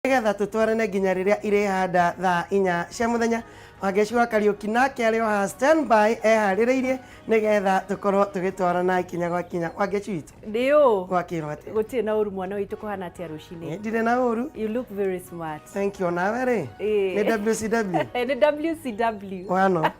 Nĩgetha tũtwarane nginya rĩrĩa irĩhanda thaa 4 cia mũthenya. Wangeci wa Kariũki nake arĩ o haha standby eharĩrĩirie nĩgetha tũkorwo tũgĩtwarana ikinya gwa kinya. Wangeci witũ. Nĩ ũ. Gwakĩrwo atĩa? Gũtirĩ na ũru, mwana witũ, kũhana atĩa rũcinĩ? Ndirĩ na ũru. You look very smart. Thank you. Nawe rĩ? Ĩĩ. Nĩ WCW. Nĩ WCW. Wano.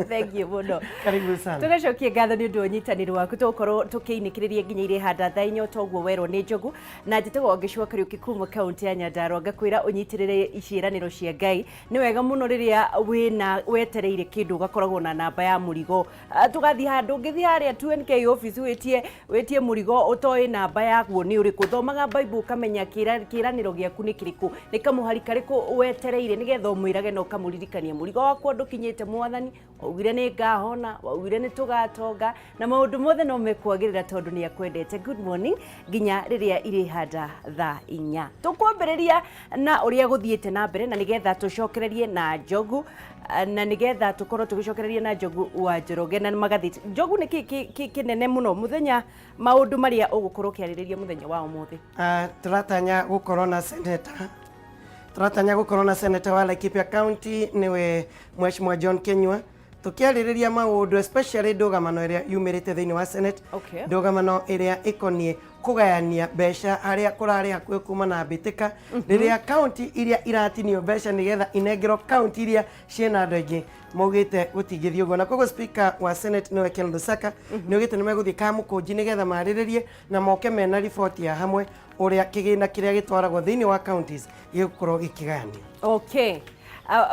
Thank you mũno. Karibu sana. Tũgacokie ngatho nĩ ũndũ wa ũnyitanĩri waku. Tũgũkorwo tũkĩinĩkĩrĩria nginya irĩhanda thaa 4 toguo werwo nĩ Njogu. Na njĩtagwo Wangeci wa Kariũki kuma kaunti ya Nyandarua. Ngakwĩra ũnyitĩrĩre ciĩranĩro cia Ngai. Nĩ wega mũno rĩrĩa wĩna wetereire kĩndũ ũgakoragwo na namba ya mũrigo. Tũgathiĩ handũ ũngĩthiĩ harĩa 2NK office wĩtie mũrigo ũtoĩ namba yaguo nĩ ũrĩkũ. Thomaga Bible ũkamenya kĩĩranĩro gĩaku nĩ kĩrĩkũ, nĩ kamũhari karĩkũ wetereire, nĩgetha ũmwĩrage na ũkamũririkania mũrigo wakwa ndũkinyĩte, Mwathani. Waugire nĩ ngahona, waugire nĩ tũgatonga, na maũndũ mothe no mekwagĩrĩra tondũ nĩ akwendete. Good morning nginya rĩrĩa irĩhanda thaa 4. Tũkwambĩrĩria na ũrĩa gũthiĩte na mbere, na nĩgetha tũcokererie na Njogu, na nĩgetha tũkorwo tũgĩcokereria na Njogu wa Njoroge na magathĩti. Njogu, nĩ kĩ kĩnene mũno mũthenya, maũndũ marĩa ũgũkorwo ũkĩarĩrĩria mũthenya wa ũmũthĩ? Tũratanya gũkorwo na senator wa Laikipia County, nĩwe Mheshimiwa John Kinyua, tũkĩarĩrĩria maũndũ, especially ndũgamano ĩrĩa yumĩrĩte thĩinĩ wa Senate, ndũgamano ĩrĩa ĩkoniĩ kũgayania mbeca harĩa kũrarĩ hakuhĩ kuma na mbĩtĩka, rĩrĩa kaunti iria iratinio mbeca nĩgetha inengerwo kaunti iria ciĩna andũ aingĩ. Maugĩte gũtingĩthiĩ ũguo, na koguo speaker wa Senate, nĩwe Ken Lusaka, nĩ augĩte nĩ megũthiĩ Kamũkũnji nĩgetha marĩrĩrie na moke mena riboti ya hamwe ũrĩa kĩgĩna kĩrĩa gĩtwaragwo thĩinĩ wa counties gĩgũkorwo gĩkĩgayanio. Okay.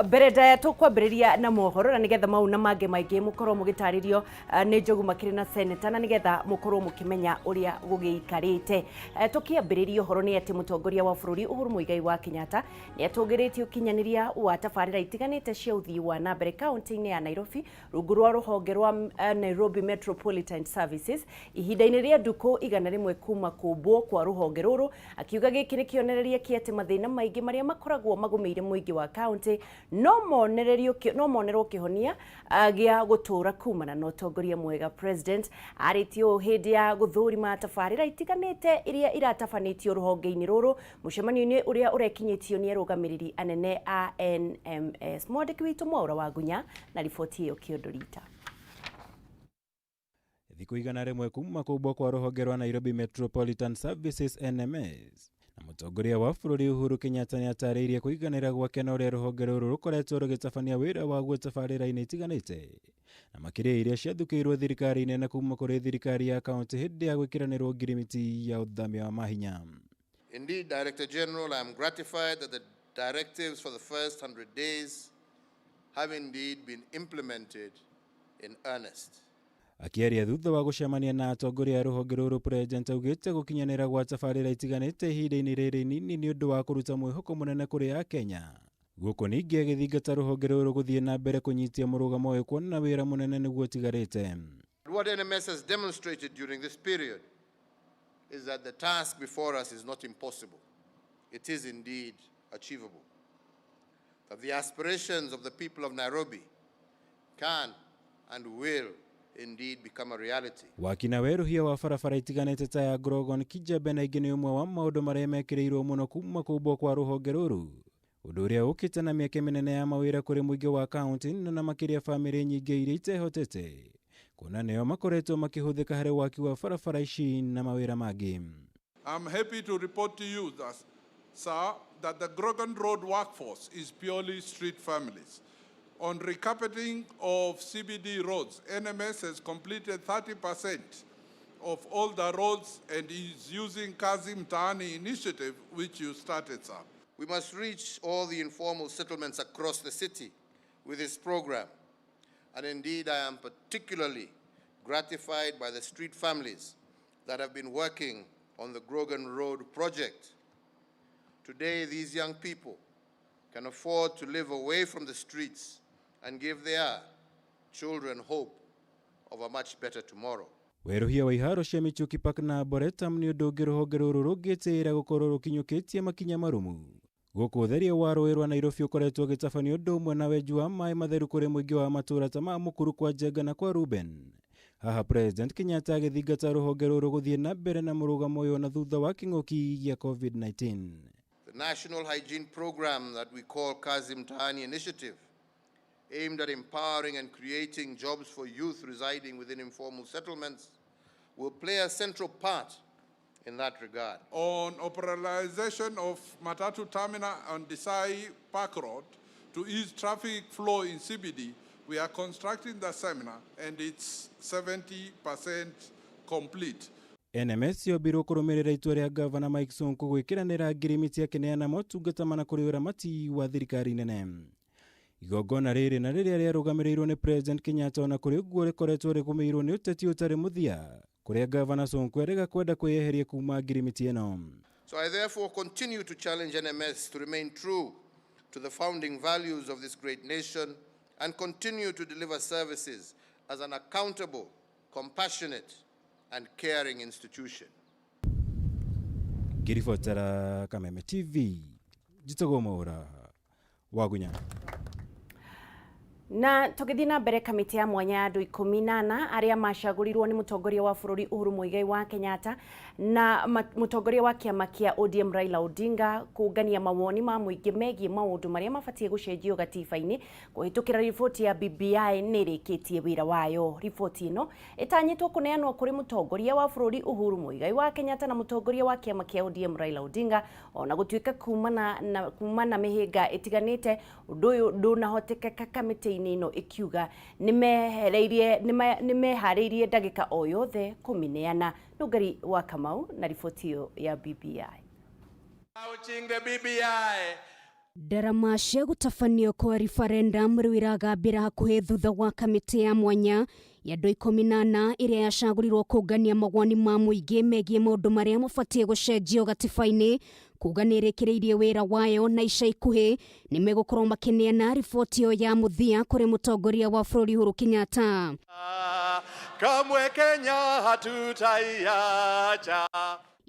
Mbere ndaya tũkwambĩrĩria na mohoro, na nĩgetha mau na mangĩ maingĩ mũkorwo mũgĩtarĩrio nĩ Njogu makĩrĩ na senator, na nĩgetha mũkorwo mũkĩmenya ũrĩa gũgĩikarĩte. Tũkĩambĩrĩria ũhoro nĩ atĩ mũtongoria wa bũrũri Uhuru Muigai wa Kenyatta nĩ atũgĩrĩtie ũkinyanĩria wa tabarĩra itiganĩte cia ũthii wa na mbere kaunti-inĩ ya Nairobi rungu rwa rũhonge rwa Nairobi Metropolitan Services ihinda-inĩ rĩa ndukũ 100 kuma kũmbwo kwa rũhonge rũrũ, akiuga gĩkĩ nĩ kĩonereria kĩa atĩ mathĩna maingĩ marĩa makoragwo magũmĩire mũingĩ wa kaunti no monerwo kĩhonia gĩa gũtũũra kumana na ũtongoria mwega. President arĩtie ũũ hĩndĩ ya gũthũrima tabarĩra itiganĩte iria iratabanĩtio rũhonge-inĩ rũrũ mũcemanio-inĩ ũrĩa ũrekinyĩtio nĩ arũgamĩrĩri anene a NMS. Mwandĩki witũ Mwaũra wa Ngunya na riboti ĩyo kĩondo rita. Thikũ 100 kuma kũmbwo kwa rũhonge rwa Nairobi Metropolitan Services, NMS, na mũtongoria wa bũrũri Uhuru Kenyatta nĩ atarĩirie kũiganĩra gwake na ũrĩa rũhonge rũrũ rũkoretwo rũgĩtabania wĩra waguo tabarĩra-inĩ itiganĩte, na makĩria iria ciathukĩirwo thirikari-inĩ na kuma kũrĩ thirikari ya kaunti hĩndĩ ya gwĩkĩranĩrwo ngirimiti ya ũthamia wa mahinya. Indeed, Director General, I am gratified that the directives for the first 100 days have indeed been implemented in earnest. Akĩaria thutha wa gũcemania na atongoria a rũhonge rũrũ, President augĩte gũkinyanĩra gwa tabarĩra itiganĩte ihinda-inĩ rĩrĩ inini nĩ ũndũ wa kũruta mwĩhoko mũnene kũrĩ Akenya. Gũkũ ningĩ agĩthingata rũhonge rũrũ gũthiĩ na mbere kũnyitia mũrũgamo ũyũ, kuona wĩra mũnene nĩguo ũtigarĩte. What NMS has demonstrated during this period is that the task before us is not impossible. It is indeed achievable. That the aspirations of the people of Nairobi can and will indeed become a reality. Waki na werũhia wa barabara itiganĩte ta ya Grogan, Kijabe na ingĩ nĩ ũmwe wa maũndũ marĩa mekĩrĩirwo mũno kuma kũmbwo kwa rũhonge rũrũ, ũndũ ũrĩa ũkĩte na mĩeke mĩnene ya mawĩra kũrĩ mũingĩ wa kaunti na makĩria bamĩrĩ nyingĩ iria itehotete, kuona nĩo makoretwo makĩhũthĩka harĩ waki wa barabara ici na mawĩra mangĩ. I'm happy to report to you that, sir, that the Grogan Road workforce is purely street families. On recarpeting of CBD roads, NMS has completed 30% of all the roads and is using Kazi Mtaani initiative, which you started, sir. We must reach all the informal settlements across the city with this program. And indeed, I am particularly gratified by the street families that have been working on the Grogan Road project. Today, these young people can afford to live away from the streets and give their children hope of a much better tomorrow. Werũhia wa iharo cia Michuki Park na Arboretum nĩ ũndũ ũngĩ rũhonge rũrũ rũngĩtĩĩra gũkorwo rũkinyũkĩtie makinya marũmu. Gũkũ ũtheria wa rũĩ rwa Nairobi ũkoretwo ũgĩtabanio ũndũ ũmwe na wenji wa maĩ matheru kũrĩ mũingĩ wa matũũra ta ma Mukuru kwa Njenga na kwa Ruben. Haha President Kenyatta agĩthingata rũhonge rũrũ gũthiĩ na mbere na mũrũgamo ũyũ na thutha wa kĩng'ũki gĩa COVID-19. The The National Hygiene Program that we call Kazi Mtaani Initiative, aimed at empowering and creating jobs for youth residing within informal settlements, will play a central part in that regard. On operationalization of Matatu Terminal on Desai Park Road to ease traffic flow in CBD, we are constructing the seminar and it's 70% complete. NMS yombirwo kũrũmĩrĩra itua rĩa Gavana Mike Sonko gwĩkĩranĩra ngirimiti akĩneana motungata mana kũrĩ ũramati wa thirikari nene. Igongona rĩrĩ na rĩrĩa rĩarũgamĩrĩirwo nĩ President Kenyatta ona kũrĩ ũguo rĩkoretwo rĩgũmĩirwo nĩ ũteti ũtarĩ mũthia kũrĩa Gavana Sonko erĩga kwenda kwĩyeheria kuma ngirimiti ĩno. So I therefore continue to challenge NMS to remain true to the founding values of this great nation and continue to deliver services as an accountable, compassionate, and caring institution. Ngĩribotera Kameme TV, njĩtagwo Mwaũra Wagunya. Na tũgĩthiĩ na mbere, kamĩtĩ ya mwanya ya andũ 14 arĩa macagũrirwo nĩ mũtongoria wa bũrũri Uhuru Muigai wa Kenyatta na mũtongoria wa kĩama kĩa ODM Raila Odinga kũngania mawoni ma mũingĩ megiĩ maũndũ marĩa mabatiĩ gũcenjio gatiba-inĩ kũhĩtũkĩra riboti ya BBI nĩ ĩrĩkĩtie wĩra wayo. Riboti ĩno ĩtanyĩtwo kũneanwo kũrĩ mũtongoria wa bũrũri Uhuru Muigai wa Kenyatta na mũtongoria wa kĩama kĩa ODM Raila Odinga, ona gũtuĩka kumana na mĩhĩnga ĩtiganĩte ũndũ ũyũ ndũnahotekeka, kamĩtĩ-inĩ ĩno ĩkiuga nĩmeharĩirie ndagĩka o yothe kũmĩneana. Nũngari wa Kamau na riboti ĩyo ya BBI. Launching the BBI. Ndarama cia gũtabanio kwa referendum rĩu iragambĩra hakuhĩ thutha wa kamĩtĩ ya mwanya ya andũ 14 ĩrĩa yacagũrirwo kũngania mawoni ma mũingĩ megiĩ maũndũ marĩa mabatiĩ gũcenjio gatiba-inĩ kuga nĩ ĩrĩkĩrĩirie wĩra wayo, na ica ikuhĩ nĩ megũkorwo makĩneana riboti ĩyo ya mũthia kũrĩ mũtongoria wa bũrũri Uhuru Kenyatta. Kamwe Kenya hatutaiacha.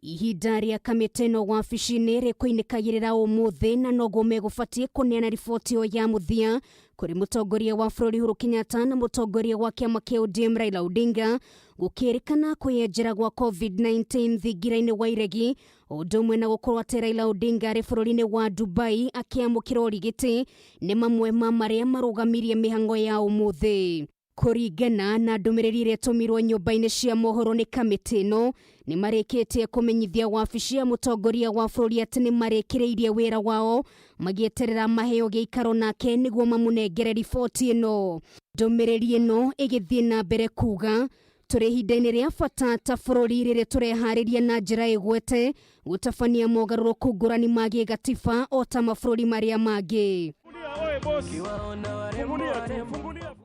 Ihinda rĩa kamĩtĩ ĩno wabici-inĩ rĩkũinĩkagĩrĩra ũmũthĩ, na noguo megũbatiĩ kũneana riboti ĩyo ya mũthia kũrĩ mũtongoria wa bũrũri Uhuru Kenyatta na mũtongoria wa kĩama kĩa ODM Raila Odinga. Gũkĩrĩkana kwĩyenjera gwa COVID-19 thingira-inĩ wa iregi, ũndũ ũmwe na gũkorwo atĩ Raila Odinga arĩ bũrũri-inĩ wa Dubai akĩamũkĩra ũrigiti, nĩ mamwe ma marĩa marũgamirie mĩhang'o ya ũmũthĩ. Kũringana na ndũmĩrĩri ĩrĩa ĩtũmirwo nyũmba-inĩ cia mohoro nĩ kamĩtĩ ĩno, nĩ marĩkĩtie kũmenyithia wabici ya mũtongoria wa bũrũri atĩ nĩ marĩkĩrĩirie wĩra wao, magĩeterera maheo gĩikaro nake nĩguo mamũnengere riboti ĩno. Ndũmĩrĩri ĩno ĩgĩthiĩ na mbere kuga, tũrĩ ihinda-inĩ rĩa bata ta bũrũri rĩrĩa tũreharĩria na njĩra ĩgwete gũtabania mogarũrũku ngũrani ma gĩgatiba o ta mabũrũri marĩa mangĩ.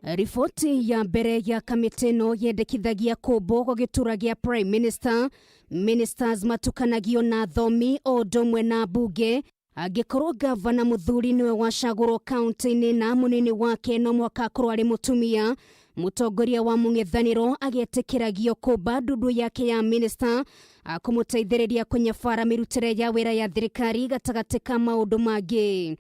Riboti ya mbere ya kamĩtĩ ĩno yendekithagia kũmbwo gwa gĩtura gĩa prime minister, ministers matukanagio na thomi o ũndũ ũmwe na mbunge, angĩkorwo gavana mũthuri nĩwe wacagũrwo kaunti-inĩ na mũnini wake no mũhaka akorwo arĩ mũtumia, mũtongoria wa mũng'ethanĩro agetĩkĩragio kũmba ndundu yake ya minista akũmũteithĩrĩria kũnyabara mĩrutĩre ya wĩra ya thirikari, gatagatĩ ka maũndũ mangĩ.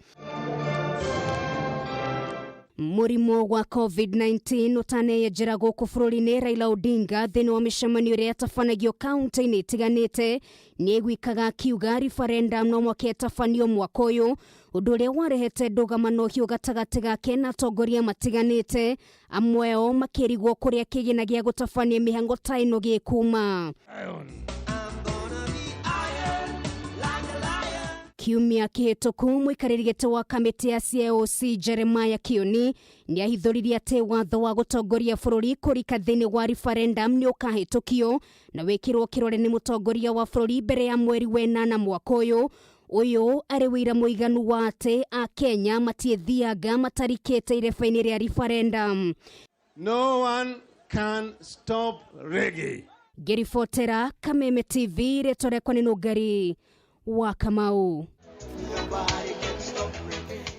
Mũrimũ wa COVID-19 ũtaneyenjera gũkũ bũrũri-inĩ, Raila Odinga thĩinĩ wa mĩcemanio ĩrĩa yatabanagio kaunti-inĩ itiganĩte nĩ aiguĩkaga akiuga referendum no mwaka ĩtabanio mwaka ũyũ, ũndũ ũrĩa warehete ndũgamano hiũ gatagatĩ gake na atongoria matiganĩte, amwe ao makĩrigwo kũrĩa kĩgĩna gĩa gũtabania mĩhango ta ĩno gĩkuma. Kiumia kĩhĩtũku, mũikarĩri gĩtĩ wa kamĩtĩ ya CAOC Jeremiah Kioni nĩ ahithũririe atĩ watho wa gũtongoria bũrũri kũrika thĩinĩ wa referendum nĩ ũkahĩtũkio na wĩkĩrwo kĩrore nĩ mũtongoria wa bũrũri mbere ya mweri wenana mwaka ũyũ. Ũyũ arĩ wĩira mũiganu wa atĩ Akenya matiĩthianga matarikĩte ireba-inĩ rĩa referendum. No one can stop reggae. Ngĩribotera Kameme TV, rĩtwa rĩakwa nĩ Nũngari wa Kamau.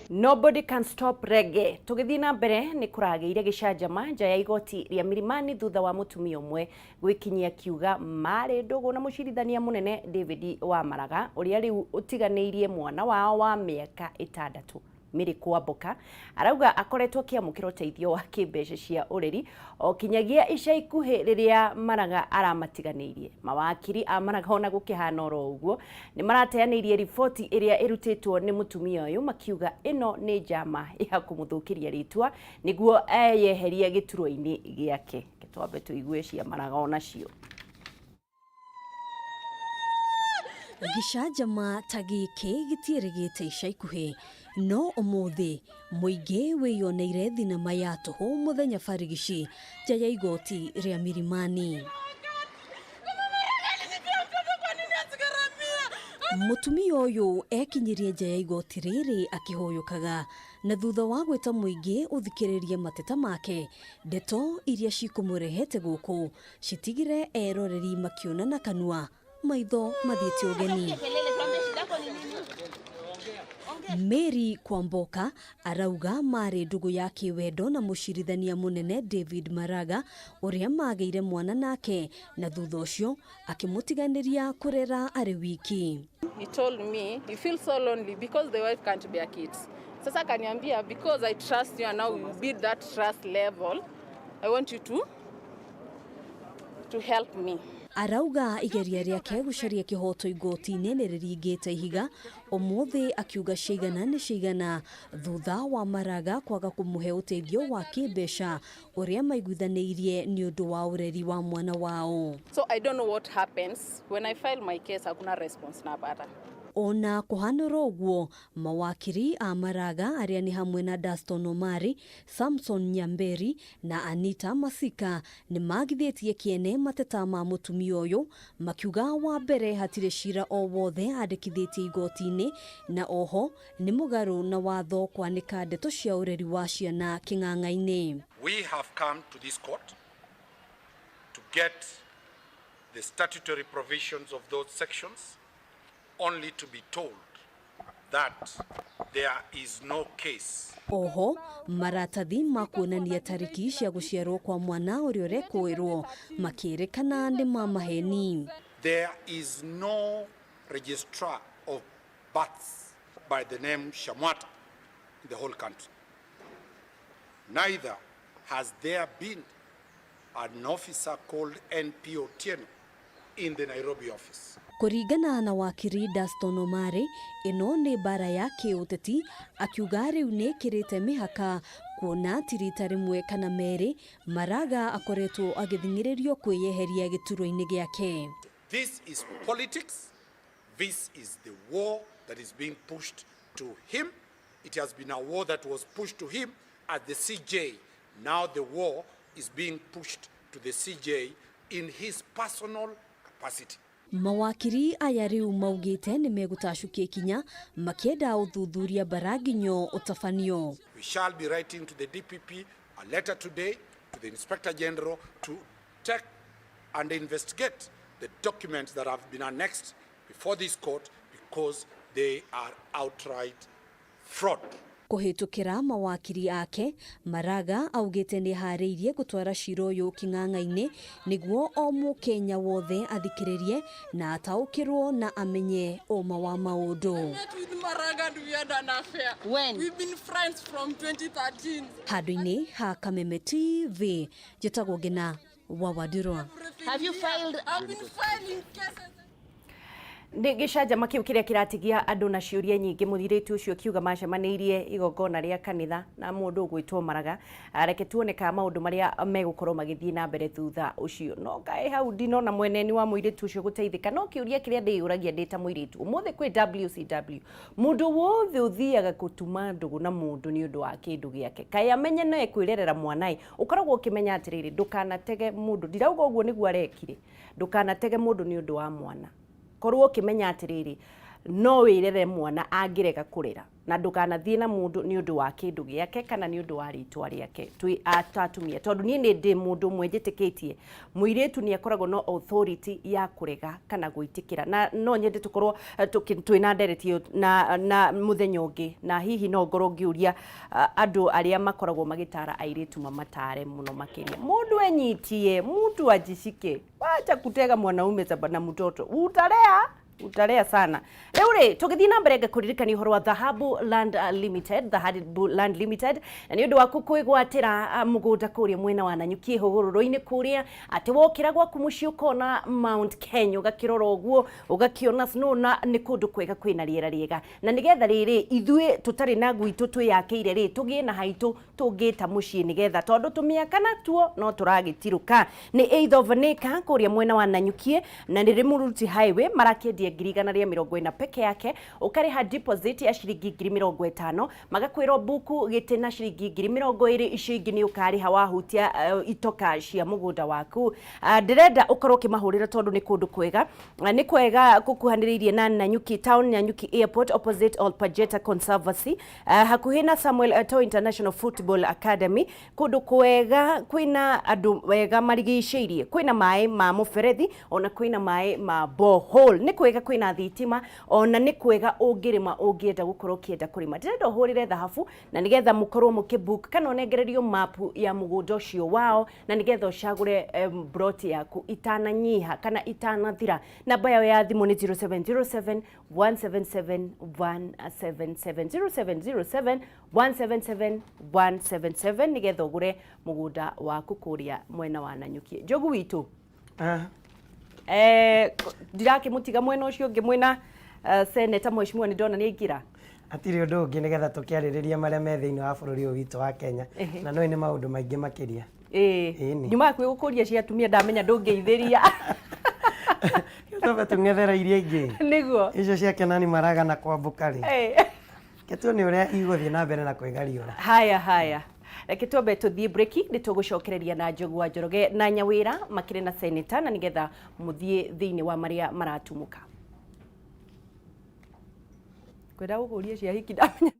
Nobody can stop reggae. Tũgĩthiĩ na mbere, nĩ kũragĩire gĩcanjama nja ya igoti rĩa Milimani thutha wa mũtumia ũmwe gwĩkinyia kiuga marĩ ndũgũ na mũcirithania mũnene David wa Maraga, ũrĩa rĩu ũtiganĩirie mwana wao wa mĩaka 6. Mary Kwamboka arauga akoretwo akĩamũkĩra ũteithio wa kĩmbeca cia ũreri o kinyagia ica ikuhĩ rĩrĩa Maraga aramatiganĩirie. Mawakiri a Maraga ona gũkĩhana oro ũguo nĩ marateanĩirie riboti ĩrĩa ĩrutĩtwo nĩ mũtumia ũyũ makiuga ĩno nĩ njama ya kũmũthũkĩria rĩtwa nĩguo eyeherie gĩturwa-inĩ gĩake. Reke twambe tũigue cia Maraga onacio. Gĩcanjama ta gĩkĩ gĩtiĩrĩgĩte ica ikuhĩ, no ũmũthĩ mũingĩ wĩyoneire thinema ya tũhũ mũthenya barigici nja ya igoti rĩa Milimani. Mũtumia ũyũ ekinyirie nja ya igoti rĩrĩ akĩhũyũkaga, na thutha wa gwĩta mũingĩ ũthikĩrĩrie mateta make, ndeto iria cikũmũrehete gũkũ citigire eroreri makĩona na kanua maitho mathiĩte ũgeni. Mary Kwamboka arauga marĩ ndũgũ ya kĩwendo na mũcirithania mũnene David Maraga ũrĩa magĩire mwana nake na thutha ũcio akĩmũtiganĩria kũrera arĩ wiki. He told me he feels so lonely because the wife can't bear kids. Sasa akaniambia because I trust you and now we build that trust level, I want you to help me. Arauga igeria rĩake gũcaria kĩhoto igoti-inĩ nĩ rĩringĩte ihiga ũmũthĩ, akiuga ciaigana nĩ ciaigana thutha wa Maraga kwaga kũmũhe ũteithio wa kĩmbeca ũrĩa maiguithanĩirie nĩ ũndũ wa ũreri wa mwana wao. So I don't know what happens when I file my case, hakuna response napata. Ona kũhanũra ũguo, mawakiri a Maraga arĩa nĩ hamwe na Daston Omari, Samson Nyamberi na Anita Masika nĩ magithĩtie kĩene mateta ma mũtumia ũyũ, makiuga wa mbere hatirĩ cira o wothe andĩkithĩtie igoti-inĩ, na oho nĩ mũgarũ na watho kwanĩka ndeto cia ũreri wa ciana kĩng'ang'a-inĩ. We have come to this court to get the statutory provisions of those sections, only to be told that there is no case. Oho maratathi ma kuonania tarĩki cia gũciarwo kwa mwana ũrĩa ũrekũĩrwo makĩrĩkana nĩ ma maheni. There is no registrar of births by the name Shamwata in the whole country. Neither has there been an officer called NP Otieno in the Nairobi office. Kũringana na wakiri Daston Omari, ĩno nĩ mbara ya kĩũteti, akiuga rĩu nĩ ĩkĩrĩte mĩhaka kuona ti rita rĩmwe kana merĩ Maraga akoretwo agĩthing'ĩrĩrio kwĩyeheria gĩturwa-inĩ gĩake. This is politics. This is the war that is being pushed to him. It has been a war that was pushed to him at the CJ. Now the war is being pushed to the CJ in his personal capacity. Mawakiri aya rĩu maugĩte nĩ megũtacũkia ikinya makĩenda ũthuthuria mbara nginyo ũtabanio. We shall be writing to the DPP a letter today, to the Inspector General, to take and investigate the documents that have been annexed before this court because they are outright fraud. Kũhĩtũkĩra mawakiri ake, Maraga augĩte nĩ harĩirie gũtwara cira ũyũ kĩng'ang'a-inĩ nĩguo o mũkenya wothe athikĩrĩrie na ataũkĩrwo na amenye ũma wa maũndũ. Met with Maraga and we had an affair. When? We've been friends from 2013. Handũ-inĩ ha Kameme TV, njĩtagwo Ngina wa Wandirwa. Have you filed? I've been filing cases. Nĩ gĩcanjama kĩu kĩrĩa kĩratigia andũ na ciũria nyingĩ. Mũirĩtu ũcio akiuga macemanĩirie igongona rĩa kanitha na mũndũ ũgwĩtwo Maraga. Reke tuone kana maũndũ marĩa megũkorwo magĩthiĩ na mbere thutha ũcio. No kaĩ hau ndinona mweneni wa mũirĩtu ũcio gũteithĩka. No kĩũria kĩrĩa ndĩyũragia ndĩ ta mũirĩtu ũmũthĩ kwĩ WCW, mũndũ wothe ũthiaga gũtuma ndũgũ na mũndũ nĩ ũndũ wa kĩndũ gĩake, kaĩ amenye no ekwĩrerera mwanaĩ? Ũkoragwo ũkĩmenya atĩrĩrĩ, ndũkanatege mũndũ. Ndirauga ũguo nĩguo arekire. Ndũkanatege mũndũ nĩ ũndũ wa mwana. Korwo ũkĩmenya atĩrĩrĩ, no wĩrere mwana angĩrega kũrera, na ndũkanathiĩ na mũndũ nĩ ũndũ wa kĩndũ gĩake kana nĩ ũndũ wa rĩtwa rĩake. Twĩ atumia, tondũ niĩ nĩ ndĩ mũndũ ũmwe njĩtĩkĩtie mũirĩtu nĩ akoragwo na authority ya kũrega kana gwĩtĩkĩra, na no nyende tũkorwo twĩna ndereti ĩyo na mũthenya ũngĩ, na hihi no ngorwo ngĩũria andũ arĩa makoragwo magĩtara airĩtu mamatare mũno makĩria. Mũndũ enyitie, mũndũ ajishike, wacha kutega mwanaume na mtoto utalea. Utalea sana. Rĩu rĩ, tũgĩthiĩ na mbere ngakũririkania ũhoro wa Dhahabu Land Limited, Dhahabu Land Limited, na nĩ ũndũ waku kwĩgwatĩra mũgũnda kũrĩa mwena wa Nanyuki hũgũrũrũ-inĩ kũrĩa, atĩ wokĩra gwaku mũciĩ ũkona Mount Kenya, ũgakĩrora ũguo, ũgakĩona snow na nĩ kũndũ kwega kwĩna rĩera rĩega. Na nĩgetha rĩrĩ, ithuĩ tũtarĩ na gwitũ twĩyakĩire rĩ, tũgĩe na haitũ tũngĩta mũciĩ nĩgetha tondũ tũmĩaka natuo no tũragĩtirũka. Nĩ eighth of an acre kũrĩa mwena wa Nanyukie na nĩ Rĩmũruti Highway, marakĩendia 140,000 peke yake, ũkarĩha deposit ya ciringi 50,000, magakwĩra mbuku gĩtĩ na ciringi 20,000, icio ingĩ nĩ ũkarĩha wahutia itoka cia mũgũnda waku. Ndĩrenda ũkorwo ũkĩmahũrĩra tondũ nĩ kũndũ kwega, nĩ kwega gũkuhanĩrĩirie na Nanyuki Town, Nanyuki Airport, opposite Olpajeta Conservancy, hakuhĩ na Samuel Eto'o International Football Academy, kũndũ kwega kwĩna andũ wega marigicĩirie, kwĩna maĩ ma mũberethi ona kwĩna maĩ ma borehole, nĩ kwega kwĩna thitima ona nĩ kwega ũngĩrĩma ũngĩenda gũkorwo ũkĩenda kũrĩma. Ndĩrenda ũhũrĩre Thahabu na nĩgetha mũkorwo mũkĩbook kana ũnengererio mapu ya mũgũnda ũcio wao na nĩgetha ũcagũre plot yaku itananyiha kana itanathira. Namba yao ya thimũ nĩ 0707 177 177, 0707 177 177, nĩgetha ũgũre mũgũnda waku kũrĩa mwena wa Nanyuki. Njogu witũ, ndirakĩmũtiga mwena ũcio ũngĩ mwena seneta mheshimiwa nĩ ndona nĩ aingĩra. Hatirĩ ũndũ ũngĩ nĩgetha tũkĩarĩrĩria marĩa me thĩinĩ wa bũrũri ũyũ witũ wa Kenya, na no nĩ maũndũ maingĩ makĩria. Ĩni. Nyuma hakuhĩ gũkũria cia atumia, ndamenya ndũngĩithĩria. Twambe tũng'ethere iria ingĩ. Nĩguo. Icio cia Kenani Maraga na kwambũka rĩ, reke tuone ũrĩa igũthiĩ na mbere na kwĩgariũra. Haya haya, reke twambe tũthiĩ break, nĩ tũgũcokereria na Njogu wa Njoroge na Nyawĩra makĩrĩ na seneta, na nĩgetha mũthiĩ thĩinĩ wa marĩa maratumũka. Kwenda gũkũria cia hiki ndamenya.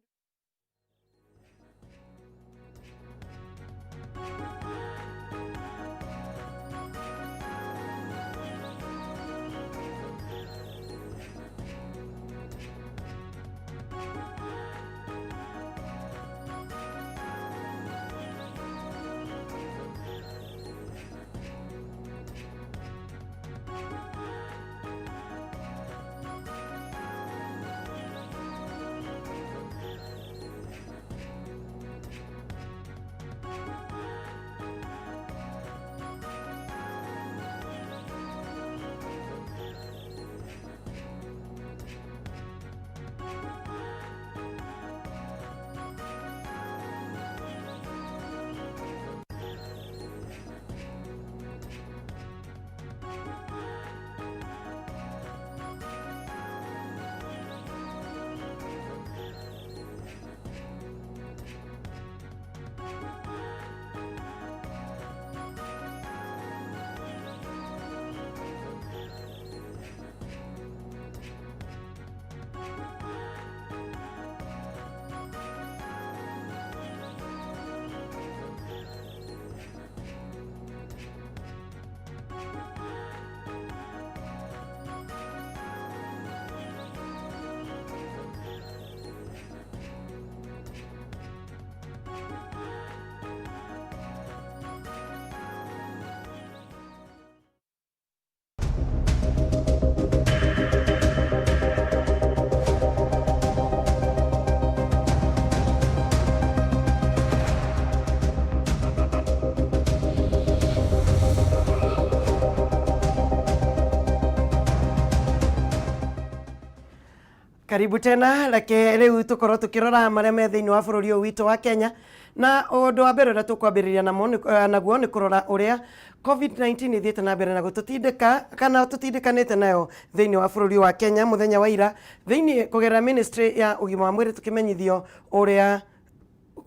Karibu tena, reke rĩu tũkorwo tũkĩrora marĩa me thĩinĩ wa bũrũri ũyũ witũ wa Kenya, na ũndũ wa mbere ũrĩa tũkwambĩrĩria namo naguo nĩ kũrora ũrĩa COVID-19 ĩthiĩte na mbere na gũtũtindĩka kana tũtindĩkanĩte nayo thĩinĩ wa bũrũri wa Kenya. Mũthenya wa ira thĩinĩ kũgerera ministry ya ũgima wa mwĩrĩ tũkĩmenyithio ũrĩa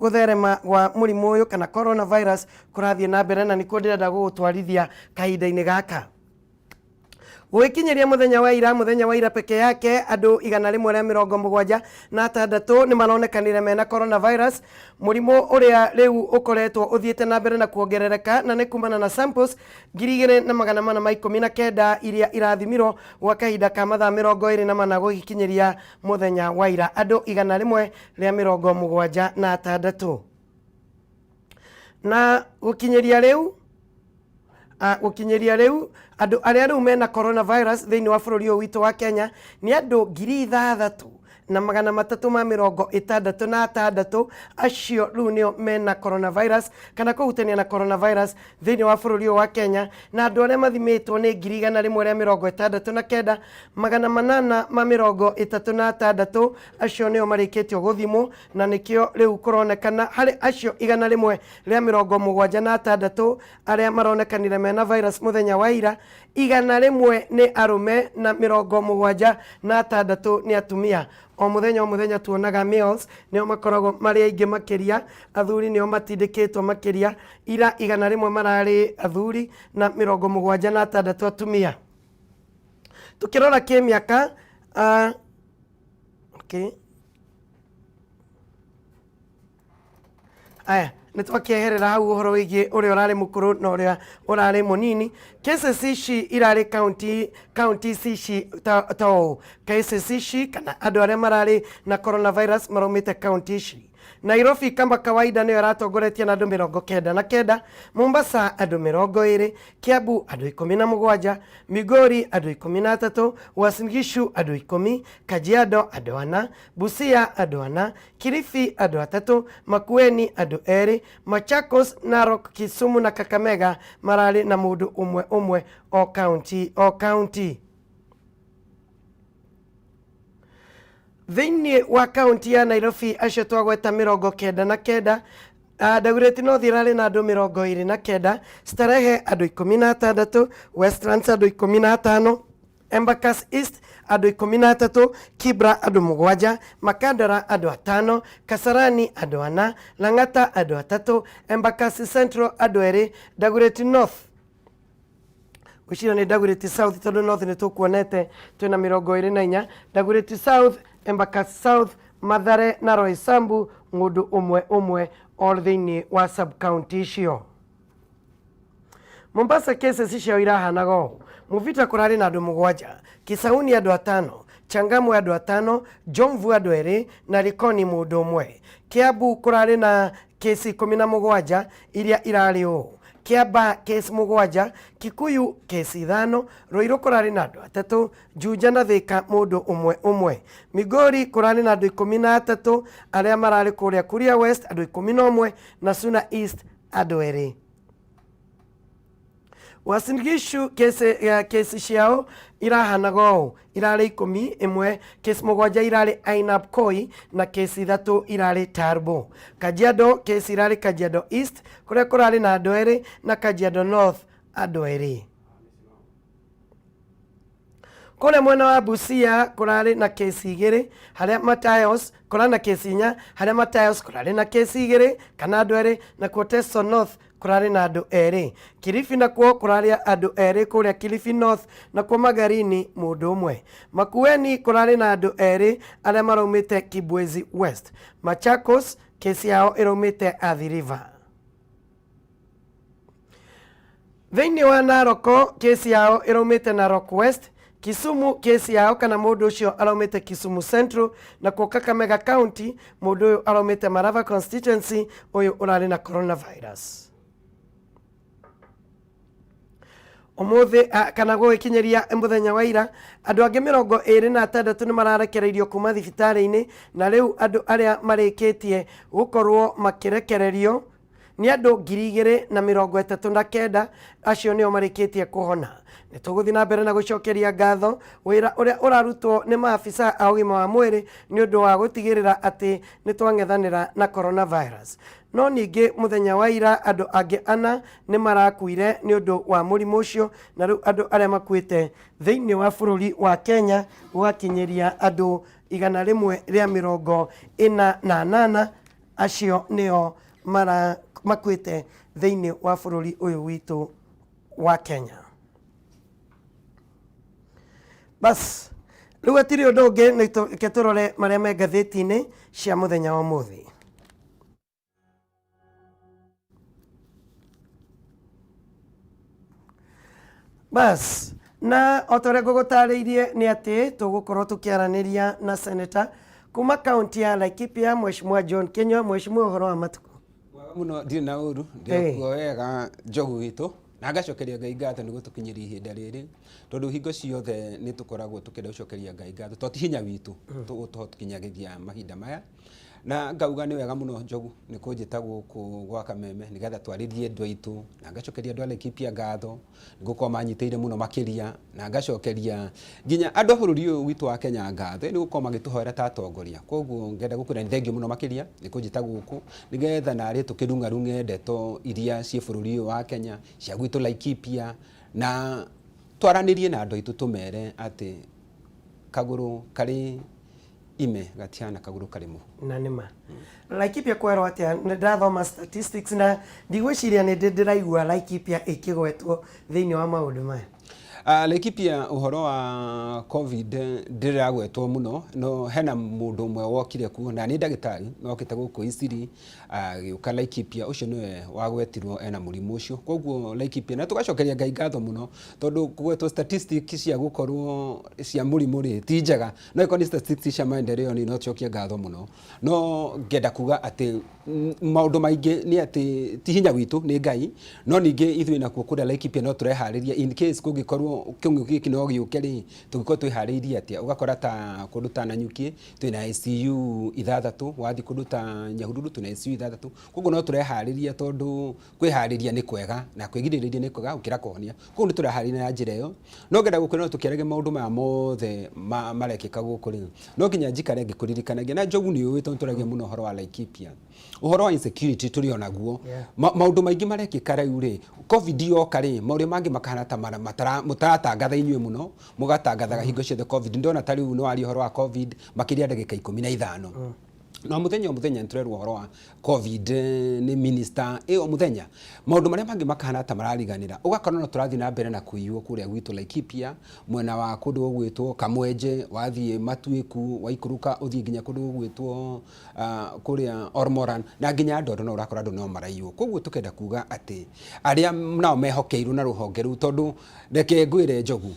gũtherema gwa mũrimũ ũyũ kana coronavirus kũrathiĩ na mbere, na nĩkuo ndĩrenda gũgũtwarithia kahinda-inĩ gaka. Gũgĩkinyĩria mũthenya wa ira, mũthenya wa ira peke yake andũ 176 nĩ maronekanire mena coronavirus, mũrimũ ũrĩa rĩu ũkoretwo ũthiĩte na mbere na kuongerereka, na nĩ kumana na samples 2419 iria irathimirwo gwa kahinda ka mathaa 24 gũgĩkinyĩria mũthenya wa ira, andũ 176. Na gũkinyĩria rĩu Gũkinyĩria rĩu andũ arĩa rĩu mena coronavirus thĩinĩ wa bũrũri ũyũ witũ wa Kenya nĩ andũ 6366, acio rĩu nĩo mena coronavirus kana kũhutania na coronavirus thĩinĩ wa bũrũri ũyũ wa Kenya, na andũ arĩa mathimĩtwo nĩ 169,836, acio nĩo marĩkĩtio gũthimwo, na nĩkĩo rĩu kũronekana harĩ acio 176 arĩa maronekanire mena virus mũthenya wa ira, 101 nĩ arũme na 76 nĩ atumia. O mũthenya o mũthenya tuonaga males nĩo makoragwo marĩ aingĩ makĩria, athuri nĩo matindĩkĩtwo makĩria, ira 101 mararĩ athuri na 76 atumia. Tukĩrora kĩmĩaka, okay. Aya, nĩ twakĩeherera hau ũhoro wĩgiĩ ũrĩa ũrarĩ mũkũrũ na ũrĩa ũrarĩ mũnini. Cases ici irarĩ county ici ta ũũ. Cases ici kana andũ arĩa mararĩ na coronavirus maraumĩte county ici. Nairobi kama kawaida nĩyo ĩratongoretie na andũ 99, Mombasa andũ 20, Kiambu andũ 17, Migori andũ 13, Uasin Gishu andũ 10, Kajiado andũ 4, Busia andũ 4, Kilifi andũ 3, Makueni andũ 2, Machakos, Narok, Kisumu na Kakamega mararĩ na mũndũ ũmwe ũmwe o county o county. Thĩinĩ wa kaunti ya Nairobi acio twagweta 99, Dagoretti North irarĩ na andũ 29, Starehe andũ 16, Westlands andũ 15, Embakasi East andũ 13, Kibra andũ 7, Makandara andũ 5, Kasarani andũ 4, Lang'ata andũ 3, Embakasi Central andũ 2, Dagoretti North gwĩciria nĩ Dagoretti South tondũ North nĩ tũkuonete twĩna 24, Dagoretti South, Embakasi South, Mathare na Roysambu mũndũ ũmwe ũmwe all thĩinĩ wa sub county icio. Mombasa cases ciao irahanaga ũũ: Muvita kũrarĩ na andũ 7, Kisauni andũ 5, Changamwe andũ 5, Jomvu andũ 2 na Likoni mũndũ ũmwe. Kiambu kũrarĩ na kesi 17 iria irarĩ ũũ: Kiambaa kesi 7, Kikuyu kesi 5, Ruiru kũrarĩ na andũ 3, Juja na Thika mũndũ ũmwe ũmwe. Migori kũrarĩ na andũ 13 arĩa mararĩ kũrĩa Kuria West andũ 11 na Suna East andũ 2. Uasin Gishu kesi ciao irahanaga ũũ: irarĩ 11, kesi 7 irarĩ Ainab Koi na kesi 3 irarĩ Tarbo. Kajiado kesi irarĩ Kajiado East kũrĩa kũrarĩ na andũ 2 na Kajiado North andũ 2. Kũrĩa mwena wa Busia kũrarĩ na kesi 2, harĩa Matayos kũrarĩ na kesi 4, harĩa Matayos kũrarĩ na kesi 2 kana andũ 2, na kuo Teso North kũrarĩ na andũ 2. Kilifi nakuo kũrarĩ andũ 2 kũrĩa Kilifi North, nakuo Magarini mũndũ ũmwe. Makueni kũrarĩ na andũ 2 arĩa maraumĩte Kibwezi West. Machakos kesi yao ĩraumĩte Athi River. Thĩinĩ wa Narok kesi yao ĩraumĩte Narok West. Kisumu kesi yao kana mũndũ ũcio araumĩte Kisumu Central, nakuo Kakamega County mũndũ ũyũ araumĩte Marava constituency, ũyũ ũrarĩ na coronavirus. Ũmũthĩ kana gũgĩkinyĩria mũthenya wa ira andũ angĩ 26 nĩ mararekereirio kuma thibitarĩ-inĩ, na rĩu andũ arĩa marĩkĩtie gũkorwo makĩrekererio nĩ andũ 2039, acio nĩo marĩkĩtie kũhona. Nĩ tũgũthiĩ na mbere na gũcokeria ngatho wĩra ũrĩa ũrarutwo nĩ maabisa a ũgima wa mwĩrĩ nĩ ũndũ wa gũtigĩrĩra atĩ nĩ twang'ethanĩra na coronavirus. No ningĩ mũthenya wa ira andũ angĩ 4 nĩ marakuire nĩ ũndũ wa mũrimũ ũcio, na rĩu andũ arĩa makuĩte thĩinĩ wa bũrũri wa Kenya gũgakinyĩria andũ 148, acio nĩo makuĩte thĩinĩ wa bũrũri ũyũ witũ wa Kenya. Bas, rĩu hatirĩ ũndũ ũngĩ, nĩ reke tũrore marĩa me ngathĩti-inĩ cia mũthenya wa ũmũthĩ. Bas, na o ta ũrĩa ngũgũtarĩirie nĩ atĩ tũgũkorwo tũkĩaranĩria na senator kuma kaunti ya Laikipia, Mheshimiwa John Kinyua. Mheshimiwa, ũhoro wa matukũ? Mwega mũno, ndirĩ na ũru, ndĩkuo wega Njogu witũ. Na ngacokeria Ngai ngatho nĩ gũtũkinyĩria ihinda rĩrĩ, tondũ hingo ciothe nĩ tũkoragwo tũkĩenda gũcokeria Ngai ngatho, tondũ ti hinya witũ tũgũtũkinyagĩria mahinda maya. Na ngauga nĩ wega mũno Njogu nĩ kũnjĩta gũkũ gwa Kameme nĩgetha twarĩrie andũ aitũ, na ngacokeria andũ a Laikipia ngatho nĩ gũkorwo manyitĩire mũno makĩria, na ngacokeria nginya andũ a bũrũri ũyũ witũ wa Kenya ngatho nĩ gũkorwo magĩtũhoera ta atongoria. Koguo ngenda gũkwĩra nĩ thengiũ mũno makĩria nĩ kũnjĩta gũkũ nĩgetha narĩ tũkĩrung'arung'e ndeto iria ciĩ bũrũri ũyũ wa Kenya, cia gwitũ Laikipia, na twaranĩrie na andũ aitũ tũmere atĩ kagũrũ karĩ ime gatihana kagũrũ karĩ mũhu. Na nĩ ma. Laikipia kwerwo atĩa? Nĩ ndathoma statistics na ndigwĩciria nĩ ndĩ ndĩraigua Laikipia ĩkĩgwetwo thĩinĩ wa maũndũ maya. Laikipia ũhoro wa Covid ndĩragwetwo mũno, no hena mũndũ ũmwe wokire kuo na nĩ ndagĩtarĩ wokĩte gũkũ Isiri agĩũka Laikipia, ũcio nĩwe wagwetirwo ena mũrimũ ũcio. Koguo Laikipia, na tũgacokeria Ngai ngatho mũno tondũ kũgwetwo statistics cia gũkorwo cia mũrimũ rĩ ti njega, no ĩkorwo nĩ statistics cia maendeleo nĩ no tũcokie ngatho mũno. No ngenda kuga atĩ maũndũ maingĩ nĩ atĩ ti hinya witũ nĩ Ngai, no ningĩ ithuĩ nakuo kũrĩa Laikipia no tũreharĩria in case kũngĩkorwo kĩng'ũki gĩkĩ no gĩũke rĩ, tũngĩkorwo twĩharĩirie atĩa. Ũgakora ta kũndũ ta Nanyuki twĩna ICU 6, wathiĩ kũndũ ta Nyahururu twĩna ICU 6, koguo no tũreharĩria tondũ kwĩharĩria nĩ kwega na kwĩgirĩrĩria nĩ kwega gũkĩra kũhonia. Koguo nĩ tũreharĩria na njĩra ĩyo. No ngenda gũkwĩra no tũkĩaragia maũndũ maya mothe marekĩka gũkũ rĩ, no nginya njikare ngĩkũririkanagia, na Njogu nĩ ũĩ tondũ tũragia mũno ũhoro wa Laikipia, ũhoro wa insecurity tũrĩ o naguo. Maũndũ maingĩ marekĩka rĩu rĩ, Covid yoka rĩ, maũrĩa mangĩ makahana ta mũtaratangatha inyuĩ mũno, mũgatangathaga hingo ciothe Covid. Ndona ta rĩu nĩ waria ũhoro wa Covid makĩria ndagĩka 15. Na mũthenya o mũthenya nĩ tũrerwo ũhoro wa Covid nĩ minister, ĩ o mũthenya. Maũndũ marĩa mangĩ makahana ta marariganĩra. Ũgakora no tũrathiĩ na mbere na kũiywo kũrĩa gwitũ Laikipia, mwena wa kũndũ gũgwĩtwo Kamwenje, wathiĩ Matuĩku, waikũrũka ũthiĩ nginya kũndũ gũgwĩtwo kũrĩa Ormoran, na nginya Ndondo no ũrakora andũ no maraiywo. Koguo tũkenda kuga atĩ arĩa nao mehokeirwo na rũhonge rũu, tondũ reke ngwĩre Njogu,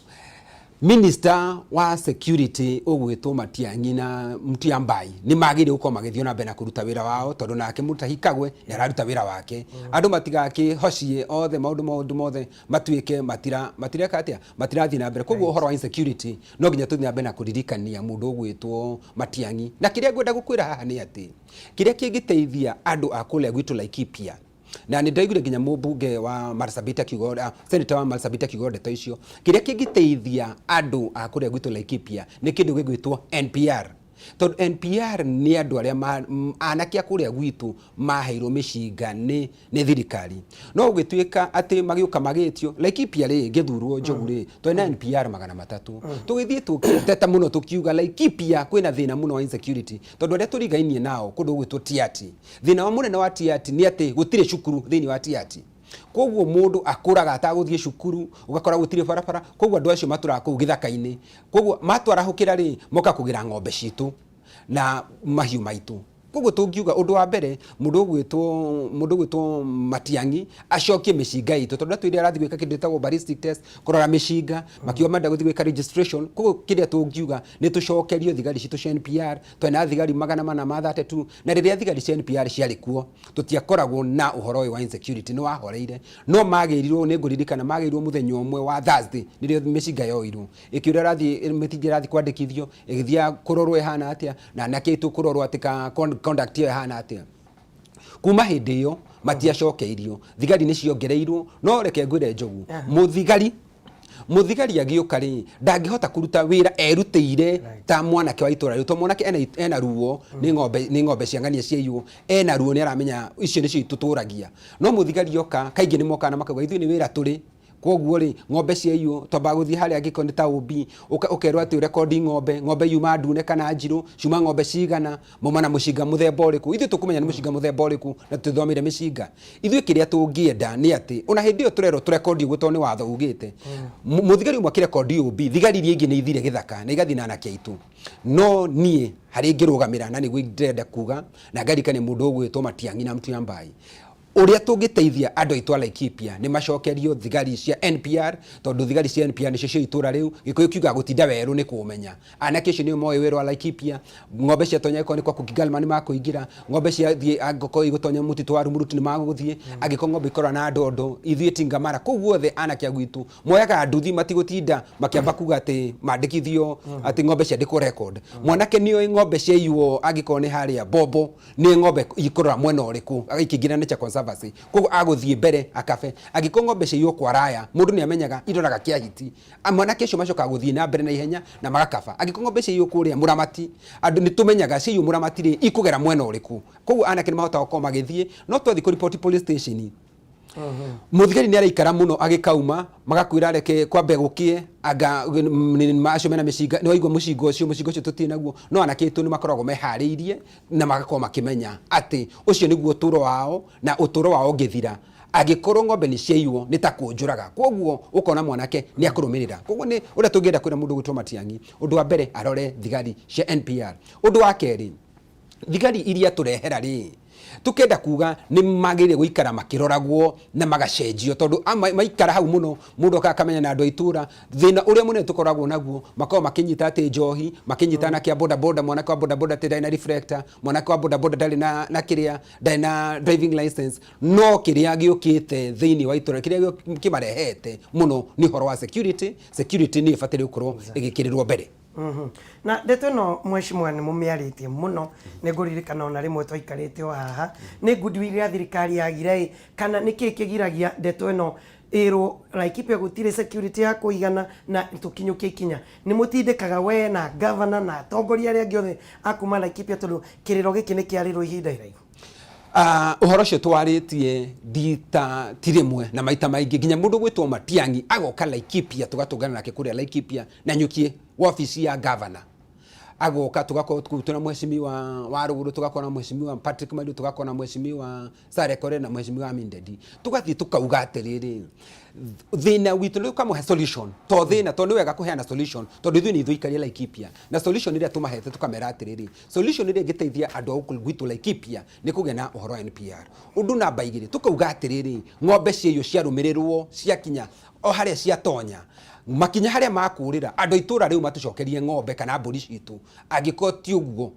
Minister wa security ũgwĩtwo Matiang'i na Mutyambai nĩ magĩrĩire gũkorwo magĩthiĩ na mbere na kũruta wĩra wao, tondũ nake Mutahi Kagwe nĩ araruta wĩra wake. Andũ matigakĩhocie othe maũndũ maũndũ mothe matuĩke matira matireka atĩa, matirathiĩ na mbere. Koguo ũhoro wa insecurity no nginya tũthiĩ na mbere na kũririkania mũndũ ũgwĩtwo Matiang'i. Na kĩrĩa ngwenda gũkwĩra haha nĩ atĩ kĩrĩa kĩngĩteithia andũ a kũrĩa gwitũ Laikipia, na nĩ ndaiguire nginya mũmbunge wa Marsabit akiuga, senator wa Marsabit akiuga ndeto icio, kĩrĩa kĩngĩteithia andũ a kũrĩa gwitũ Laikipia nĩ kĩndũ gĩgwĩtwo NPR. Tondũ NPR nĩ andũ arĩa anake a kũrĩa gwitũ maheirwo mĩcinga nĩ thirikari. No gũgĩtuĩka atĩ magĩũka magĩtio, Laikipia rĩ, ngĩthurwo Njogu rĩ, twarĩ na NPR 300. Tũgĩthiĩ tũgĩteta mũno tũkiuga Laikipia kwĩna thĩna mũno wa insecurity, tondũ arĩa tũrigainie nao kũndũ gũgwĩtwo Tiaty, thĩna wa mũnene wa Tiaty nĩ atĩ gũtirĩ cukuru thĩinĩ wa Tiaty. Koguo mũndũ akũraga atagũthiĩ cukuru, ũgakora gũtirĩ barabara, koguo andũ acio matũraga kũu gĩthaka-inĩ. Koguo matwarahũkĩra rĩ, moka kũgĩra ng'ombe citũ na mahiũ maitũ. Koguo tũngiuga ũndũ wa mbere, mũndũ ũgwĩtwo Matiang'i acokie mĩcinga itũ, tondũ atwĩrire arathiĩ gwĩka kĩndũ gĩtagwo ballistic test, kũrora mĩcinga, makiuga marenda gũthiĩ gwĩka registration. Koguo kĩrĩa tũngiuga nĩ tũcokerio thigari citũ cia NPR, twarĩ na thigari 432, na rĩrĩa thigari cia NPR ciarĩ kuo, tũtiakoragwo na ũhoro ũyũ wa insecurity, nĩ wahoreire. No magĩrirwo, nĩ ngũririkana, magĩrirwo mũthenya ũmwe wa Thursday, nĩrĩo mĩcinga yoirwo, ĩkĩũria ĩrathiĩ, mĩcinga ĩrathiĩ kwandĩkithio, ĩgĩthiĩ kũrorwo ĩhana atĩa, na anake aitũ kũrorwo atĩ ka conduct ĩyo ĩhana atĩa. Kuma hĩndĩ ĩyo matiacokeirio, thigari nĩ ciongereirwo, no reke ngwĩre Njogu, mũthigari mũthigari agĩũka rĩ, ndangĩhota kũruta wĩra erutĩire ta mwanake wa itũra rĩu, tondũ mwanake ena ruo nĩ ng'ombe, nĩ ng'ombe cia ng'ania ciaiywo, ena ruo nĩ aramenya icio nĩcio itũtũragia. No mũthigari oka, kaingĩ nĩ mokaga na makauga ithuĩ nĩ wĩra tũrĩ, koguo rĩ, ng'ombe ciaiywo, twambaga gũthiĩ harĩa angĩkorwo nĩ ta OB, ũkerwo atĩ ũrekondi ng'ombe, ng'ombe yuma ndune kana njirũ, ciuma ng'ombe cigana, mauma na mũcinga mũthemba ũrĩkũ. Ithuĩ tũkũmenya nĩ mũcinga mũthemba ũrĩkũ na tũthomeire mĩcinga. Ithuĩ kĩrĩa tũngĩenda nĩ atĩ, ona hĩndĩ ĩyo tũrerwo tũrekondi ũguo tondũ nĩ watho ugĩte, mũthigari ũmwe akĩrekondi OB, thigari iria ingĩ nĩ ithire gĩthaka na igathiĩ na anake aitũ. No niĩ harĩa ingĩrũgamĩra na nĩguo ndĩrenda kuga, na ngaririkania mũndũ ũgwĩtwo Matiang'i na Mutyambai, Ũrĩa tũngĩteithia andũ aitũ a Laikipia nĩ macokerio thigari cia NPR, tondũ thigari cia NPR nĩcio ciĩ itũra rĩu. Gĩkũyũ kiugaga gũtinda werũ nĩ kũũmenya. Anake acio nĩo moĩ wĩra wa Laikipia. Ng'ombe ciatonya angĩkorwo nĩ kwa Kukigalma nĩ makũingĩra, ng'ombe ciathiĩ angĩkorwo igũtonya mũtitũ wa Rumuruti nĩ magũthiĩ, angĩkorwo ng'ombe ikorora na ndondo, ithuĩ Tingamara, kũu guothe anake a gwitũ moyaga nduthi, matigũtinda makĩamba kuga atĩ mandĩkithio atĩ ng'ombe ciandĩkwo record. Mwanake nĩoĩ ng'ombe ciaiywo angĩkorwo nĩ harĩa Bombo, nĩ ng'ombe ikũrora mwena ũrĩkũ ikĩingĩra Nature Conservancy, koguo agũthiĩ mbere akabe. Angĩkorwo ng'ombe ciaiywo kwa Raya, mũndũ nĩ amenyaga iroraga Kĩahiti, mwanake ũcio macokaga gũthiĩ na mbere na ihenya na magakaba. Angĩkorwo ng'ombe ciaiywo kũrĩa Mũramati, andũ nĩ tũmenyaga ciaiywo Mũramati rĩ, ikũgera mwena ũrĩkũ, koguo anake nĩ mahotaga gũkorwo magĩthiĩ. No twathiĩ kũriboti police station, mũthigari nĩ araikara mũno agĩkauma, magakwĩra reke kwambe gũkĩe, anga acio mena mĩcinga, nĩ waigua mũcinga ũcio, mũcinga ũcio tũtirĩ naguo. No anake aitũ nĩ makoragwo meharĩirie na magakorwo makĩmenya atĩ ũcio nĩguo ũtũro wao, na ũtũro wao ũngĩthira angĩkorwo ng'ombe nĩ ciaiywo nĩ ta kũnjũraga. Koguo ũkona mwanake nĩ akũrũmĩrĩra. Koguo nĩ ũrĩa tũngĩenda kwĩra mũndũ gwĩtwo Matiang'i, ũndũ wa mbere arore thigari cia NPR. Ũndũ wa kerĩ, thigari iria tũrehera rĩ, tukenda kuga nĩ magĩrĩire gũikara makĩroragwo na magacenjio, tondũ maikara hau mũno mũndũ okaga akamenya na andũ a itũra. Thĩna ũrĩa mũnene tũkoragwo naguo, makoragwo makĩnyita atĩ njohi, makĩnyita anake a bodaboda, mwanake wa bodaboda atĩ ndarĩ na reflector, mwanake wa bodaboda ndarĩ na kĩrĩa, ndarĩ na driving license. No kĩrĩa gĩũkĩte thĩinĩ wa itũra, kĩrĩa kĩmarehete mũno nĩ ũhoro wa security. Security nĩ ĩbataire gũkorwo ĩgĩkĩrĩrwo mbere. Na ndeto ĩno mheshimiwa nĩ mũmĩarĩtie mũno, nĩ ngũririkana ona rĩmwe twaikarĩte o haha, nĩ goodwill ya thirikari yagire ĩ, kana nĩ kĩĩ kĩgiragia ndeto ĩno ĩrwo Laikipia gũtirĩ security ya kũigana na tũkinyũkie ikinya? Nĩ mũtindĩkaga we na governor na atongoria arĩa angĩ othe a kuma Laikipia, tondũ kĩrĩro gĩkĩ nĩ kĩarĩrwo ihinda iraihu? Ũhoro ũcio twarĩtie ndita ti rĩmwe na maita maingĩ, nginya mũndũ gwĩtwo Matiang'i agoka Laikipia, tũgatũngana nake kũrĩa Laikipia na nyukie wabici ya governor, agoka tũgakorwo kũu twĩna mheshimiwa wa Rũgũrũ, tũgakorwo na mheshimiwa Patrick Mairu, tũgakorwo na mheshimiwa Sarah Kore na mheshimiwa Amin Dedi, tũgathiĩ tũkauga atĩrĩrĩ, thĩna witũ nĩ ũkamũhe solution, to thĩna, to nĩ wega kũheana solution, tondũ ithuĩ nĩ ithuĩ aikaria Laikipia, na solution ĩrĩa tũmahete tũkamera atĩrĩrĩ, solution ĩrĩa ĩngĩteithia andũ a gũkũ gwitũ Laikipia nĩ kũgĩa na ũhoro wa NPR. Ũndũ namba igĩrĩ, tũkauga atĩrĩrĩ, ng'ombe ciaiywo ciarũmĩrĩrwo ciakinya o harĩa ciatonya, makinya harĩa makũrĩra, andũ a itũra rĩu matũcokerie ng'ombe kana mbũri citũ, angĩkorwo ti ũguo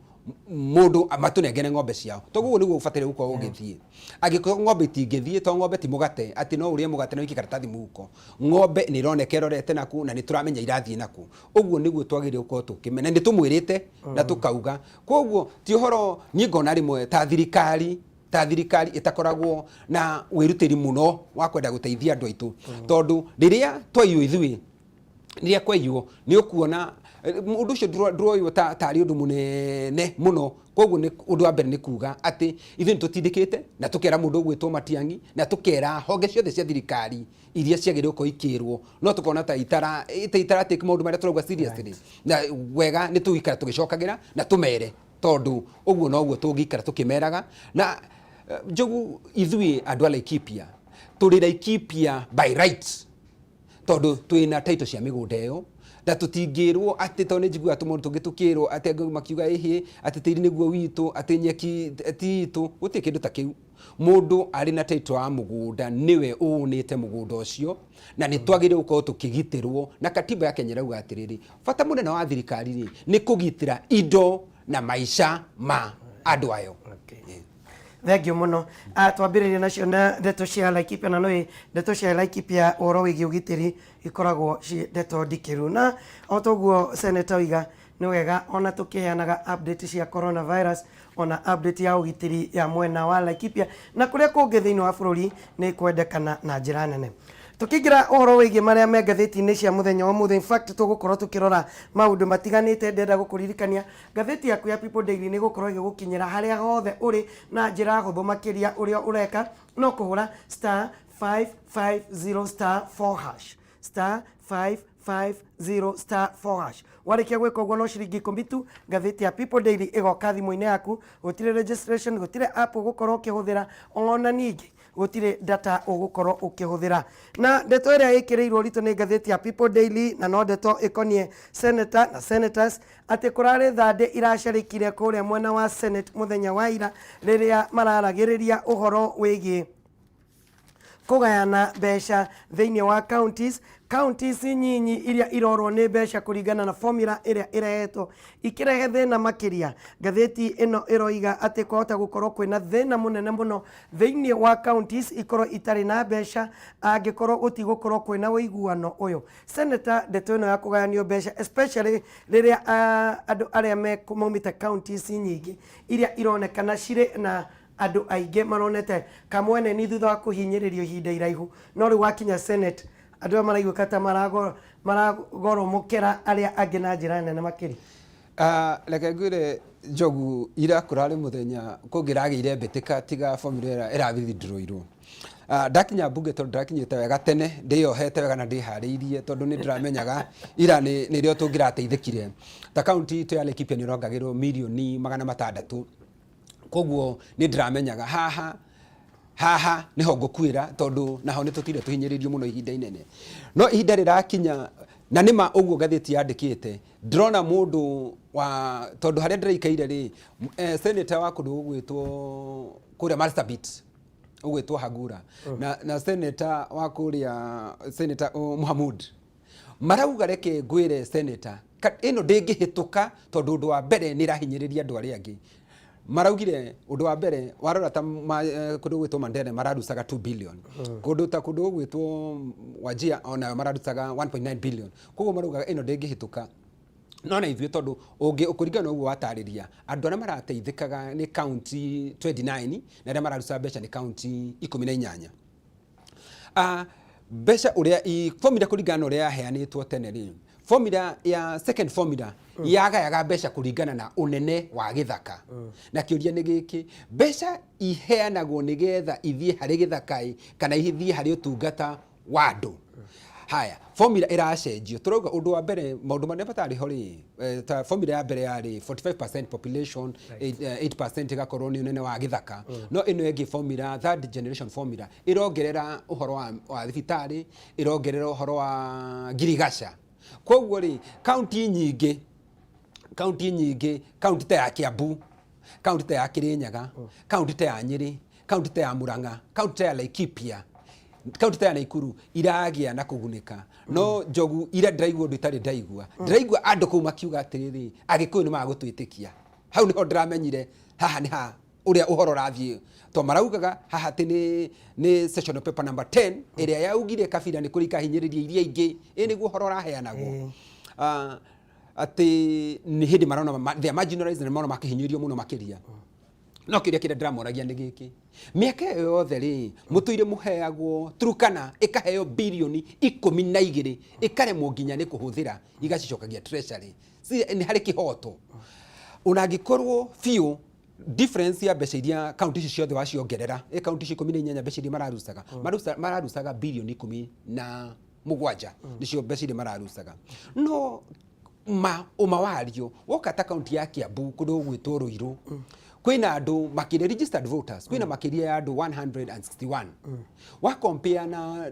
mũndũ matũnengere ng'ombe ciao, tondũ ũguo nĩguo ũbataire gũkorwo ũgĩthiĩ. Angĩkorwo ng'ombe itingĩthiĩ, tondũ ng'ombe ti mũgate atĩ no ũrĩe mũgate na ũikie karatathi mũhuko, ng'ombe nĩ ĩroneka ĩrorete naku na nĩ tũramenya irathiĩ naku. Ũguo nĩguo twagĩrĩire gũkorwo tũkĩmenya, na nĩ tũmwĩrĩte na tũkauga. Koguo ti ũhoro, niĩ ngona rĩmwe ta thirikari, ta thirikari ĩtakoragwo na wĩrutĩri mũno wa kwenda gũteithia andũ aitũ, tondũ rĩrĩa twaiywo ithuĩ, rĩrĩa kwaiywo nĩ ũkuona ũndũ ũcio ndũroywo tarĩ ũndũ mũnene mũno. Koguo nĩ ũndũ wa mbere nĩ kuga atĩ ithuĩ nĩ tũtindĩkĩte na tũkera mũndũ ũgwĩtwo Matiang'i na tũkera honge ciothe cia thirikari iria ciagĩrĩirwo gũkorwo ikĩrwo, no tũkona ta itara ta itara take maũndũ marĩa tũrauga seriously. Na wega nĩ tũgũikara tũgĩcokagĩra na tũmere, tondũ ũguo noguo tũngĩikara tũkĩmeraga. Na Njogu, ithuĩ andũ a Laikipia tũrĩ Laikipia by right, tondũ twĩna title cia mĩgũnda ĩyo, na tũtingĩrwo atĩ, tondũ nĩ njiguaga tũmaũndũ tũngĩ tũkĩrwo atĩ angĩ makiuga ĩhĩ atĩ tĩri nĩguo witũ, atĩ nyeki ti itũ. Gũtirĩ kĩndũ ta kĩu. Mũndũ arĩ na title ya mũgũnda nĩwe ũnĩte mũgũnda ũcio, na nĩ twagĩrĩirwo gũkorwo tũkĩgitĩrwo. Na katiba ya Kenya ĩrauga atĩrĩrĩ, bata mũnene wa thirikari rĩ nĩ kũgitĩra indo na maica ma andũ ayo. Thengiũ mũno. Twambĩrĩria nacio na ndeto cia Laikipia, na nĩ ndeto cia Laikipia ũhoro wĩgiĩ ũgitĩri ikoragwo ci ndeto ndikĩru, na o toguo Senator oiga, nĩ wega ona tũkĩheanaga update cia coronavirus, ona update ya ũgitĩri ya mwena wa Laikipia na kũrĩa kũngĩ thĩinĩ wa bũrũri nĩ kwendekana na njĩra nene. Tũkĩingĩra ũhoro wĩgiĩ marĩa me ngathĩti-inĩ cia mũthenya wa ũmũthĩ, in fact tũgũkorwo tũkĩrora maũndũ matiganĩte. Ndĩrenda gũkũririkania ngathĩti yaku ya People Daily nĩ gũkorwo ĩgĩgũkinyĩra harĩa hothe ũrĩ na njĩra hũthũ makĩria. Ũrĩa ũreka no kũhũra star 550 star 4 hash, star 550 star 4 hash. Warĩkia gwĩka ũguo no ciringi 10 tu, ngathĩti ya People Daily ĩgoka thimũ-inĩ yaku. Gũtirĩ registration, gũtirĩ app ũgũkorwo ũkĩhũthĩra, ona ningĩ gũtirĩ data ũgũkorwo ũkĩhũthĩra. Na ndeto ĩrĩa ĩkĩrĩirwo ũritũ nĩ ngathĩti ya People Daily, na no ndeto ĩkoniĩ senator na senators, atĩ kũrarĩ thandĩ iracarĩkire kũrĩa mwena wa Senate mũthenya wa ira rĩrĩa mararagĩrĩria ũhoro wĩgiĩ Kũgayana mbeca thĩinĩ wa counties, counties nyinyi iria irorwo nĩ mbeca kũringana na formula ĩrĩa ĩrehetwo ikĩrehe thĩna makĩria. Ngathĩti ĩno ĩroiga atĩ kwahota gũkorwo kwĩna thĩna mũnene mũno thĩinĩ wa counties ikorwo itarĩ na mbeca angĩkorwo gũtigũkorwo kwĩna ũiguano ũyũ. Senator, ndeto ĩno ya kũgayanio mbeca especially rĩrĩa andũ arĩa maumĩte counties nyingĩ iria ironekana cirĩ na andũ aingĩ maronete kamweneni thutha wa kũhinyĩrĩrio ihinda iraihu, no rĩu wakinya Senate andũ aya maraiguĩka ta maragoromokera arĩa angĩ na njĩra nene makĩria. Reke ngwĩre Njogu, ira kũrarĩ mũthenya kũngĩragĩire mbĩtĩka tiga formula ĩrĩa ĩrawithdraw-irwo. Ndakinya mbunge tondũ ndakinyĩte wega tene, ndĩyohete wega na ndĩharĩirie tondũ nĩ ndĩramenyaga ira nĩrĩo tũngĩrateithĩkire. Ta kaunti itũ ya Laikipia nĩ ĩrongagĩrwo mirioni 600. Koguo nĩ ndĩramenyaga haha haha nĩho ngũkuĩra tondũ naho nĩ tũtire tũhinyĩrĩirio mũno ihinda inene. No ihinda rĩrakinya na nĩma ũguo ngathĩti yandĩkĩte, ndĩrona mũndũ wa tondũ harĩa ndĩraikaire rĩ, senator wa kũndũ gũgwĩtwo kũrĩa Marsabit ũgwĩtwo Hagura na senator wa kũrĩa senator Muhamud marauga reke ngwĩre senator ĩno ndĩngĩhĩtũka tondũ ũndũ wa mbere nĩ ĩrahinyĩrĩria andũ arĩa angĩ. Maraugire ũndũ wa mbere warora ta kũndũ gwĩtwo Mandera mararucaga 2 billion, kũndũ ta kũndũ gwĩtwo Wajir onayo mararucaga 1.9 billion. Koguo maraugaga ĩno ndĩngĩhĩtũka. No na ithuĩ tondũ ũngĩ kũringana na ũguo watarĩria, andũ arĩa marateithĩkaga nĩ county 29 na arĩa mararuca mbeca nĩ county 18. Mbeca ũrĩa formula kũringana na ũrĩa yaheanĩtwo tene rĩ, formula ya second formula yagayaga mbeca kũringana na ũnene wa gĩthaka. Na kĩũria nĩ gĩkĩ, mbeca iheanagwo nĩgetha ithiĩ harĩ gĩthaka ĩ kana ithiĩ harĩ ũtungata wa andũ? Haya, formula ĩracenjio, tũrauga ũndũ wa mbere maũndũ marĩa matarĩ ho rĩ, ta formula ya mbere yarĩ 45% population, 8% ĩgakorwo nĩ ũnene wa gĩthaka. No ĩno ĩngĩ formula, third generation formula, ĩrongerera ũhoro wa thibitarĩ, ĩrongerera ũhoro wa ngirigaca. Koguo rĩ, kaunti nyingĩ, kaunti ta ya Kiambu, kaunti ta ya Kirinyaga, kaunti ta ya Nyĩrĩ, kaunti ta ya Murang'a, kaunti ta ya Laikipia, kaunti ta ya Naikuru iragĩa na kũgunĩka. No Njogu, ira ndĩraigua ũndũ itarĩ ndaigua. Ndĩraigua andũ kũu makiuga atĩrĩrĩ, Agĩkũyũ nĩ magũtwĩtĩkia. Hau nĩho ndĩramenyire haha nĩ ha ũrĩa ũhoro ũrathiĩ, to maraugaga haha atĩ nĩ session paper number 10 ĩrĩa yaugire kabira nĩ kũrĩ ikahinyĩrĩria iria ingĩ. Ĩ nĩguo ũhoro ũraheanagwo. Atĩ nĩ hĩndĩ marona they are marginalized na marona makĩhinyĩrĩrio mũno makĩria. No kĩrĩa kĩrĩa ndĩramoragia nĩ gĩkĩ, mĩaka ĩyo yothe rĩ, mũtũire mũheagwo Turkana ĩkaheo birioni 12, ĩkaremwo nginya nĩ kũhũthĩra, igacicokagia treasury. Nĩ harĩ kĩhoto ona angĩkorwo biũ difference ya mbeca iria kaunti ici ciothe waciongerera, ĩ kaunti ici 18 mbeca iria mararucaga, mararucaga birioni 17 nĩcio mbeca iria mararucaga. No ma ũma wario woka ta kaunti ya Kiambu kũndũ gũgwĩtwo Ruiru, kwĩna andũ makĩria registered voters, kwĩna makĩria ya andũ 161. Wa compare na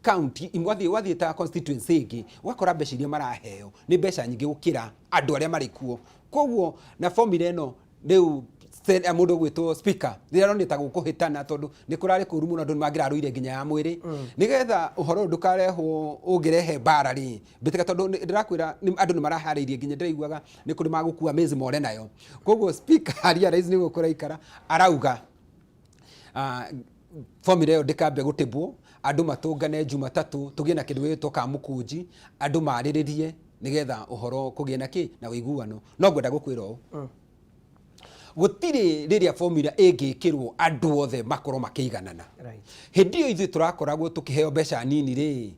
county wathiĩ ta constituency ĩngĩ, ũgakora mbeca iria maraheo nĩ mbeca nyingĩ gũkĩra andũ arĩa marĩ kuo. Koguo na formula ĩno rĩu mũndũ ũgwĩtwo speaker rĩrĩa aronire ta gũkũhĩtana, tondũ nĩ kũrarĩ kũru mũno, andũ nĩ mangĩrarũire nginya ya mwĩrĩ, nĩgetha ũhoro ũyũ ndũkarehwo ũngĩrehe mbara rĩ, mbĩtĩka, tondũ ndĩrakwĩra andũ nĩ maraharĩirie nginya ndĩraiguaga nĩ kũrĩ magũkua mĩzi more nayo. Koguo speaker realize nĩguo kũraikara, arauga formula ĩyo ndĩkambe gũtĩbwo, andũ matũngane Jumatatũ, tũgĩe na kĩndũ gĩgwĩtwo kamũkũnji, andũ marĩrĩrie nĩgetha ũhoro kũgĩe na kĩ na ũiguano. No ngwenda gũkwĩra ũũ, gũtirĩ rĩrĩa formula ĩngĩkĩrwo andũ othe makorwo makĩiganana. Hĩndĩ ĩyo ithuĩ tũrakoragwo tũkĩheo mbeca nini rĩ,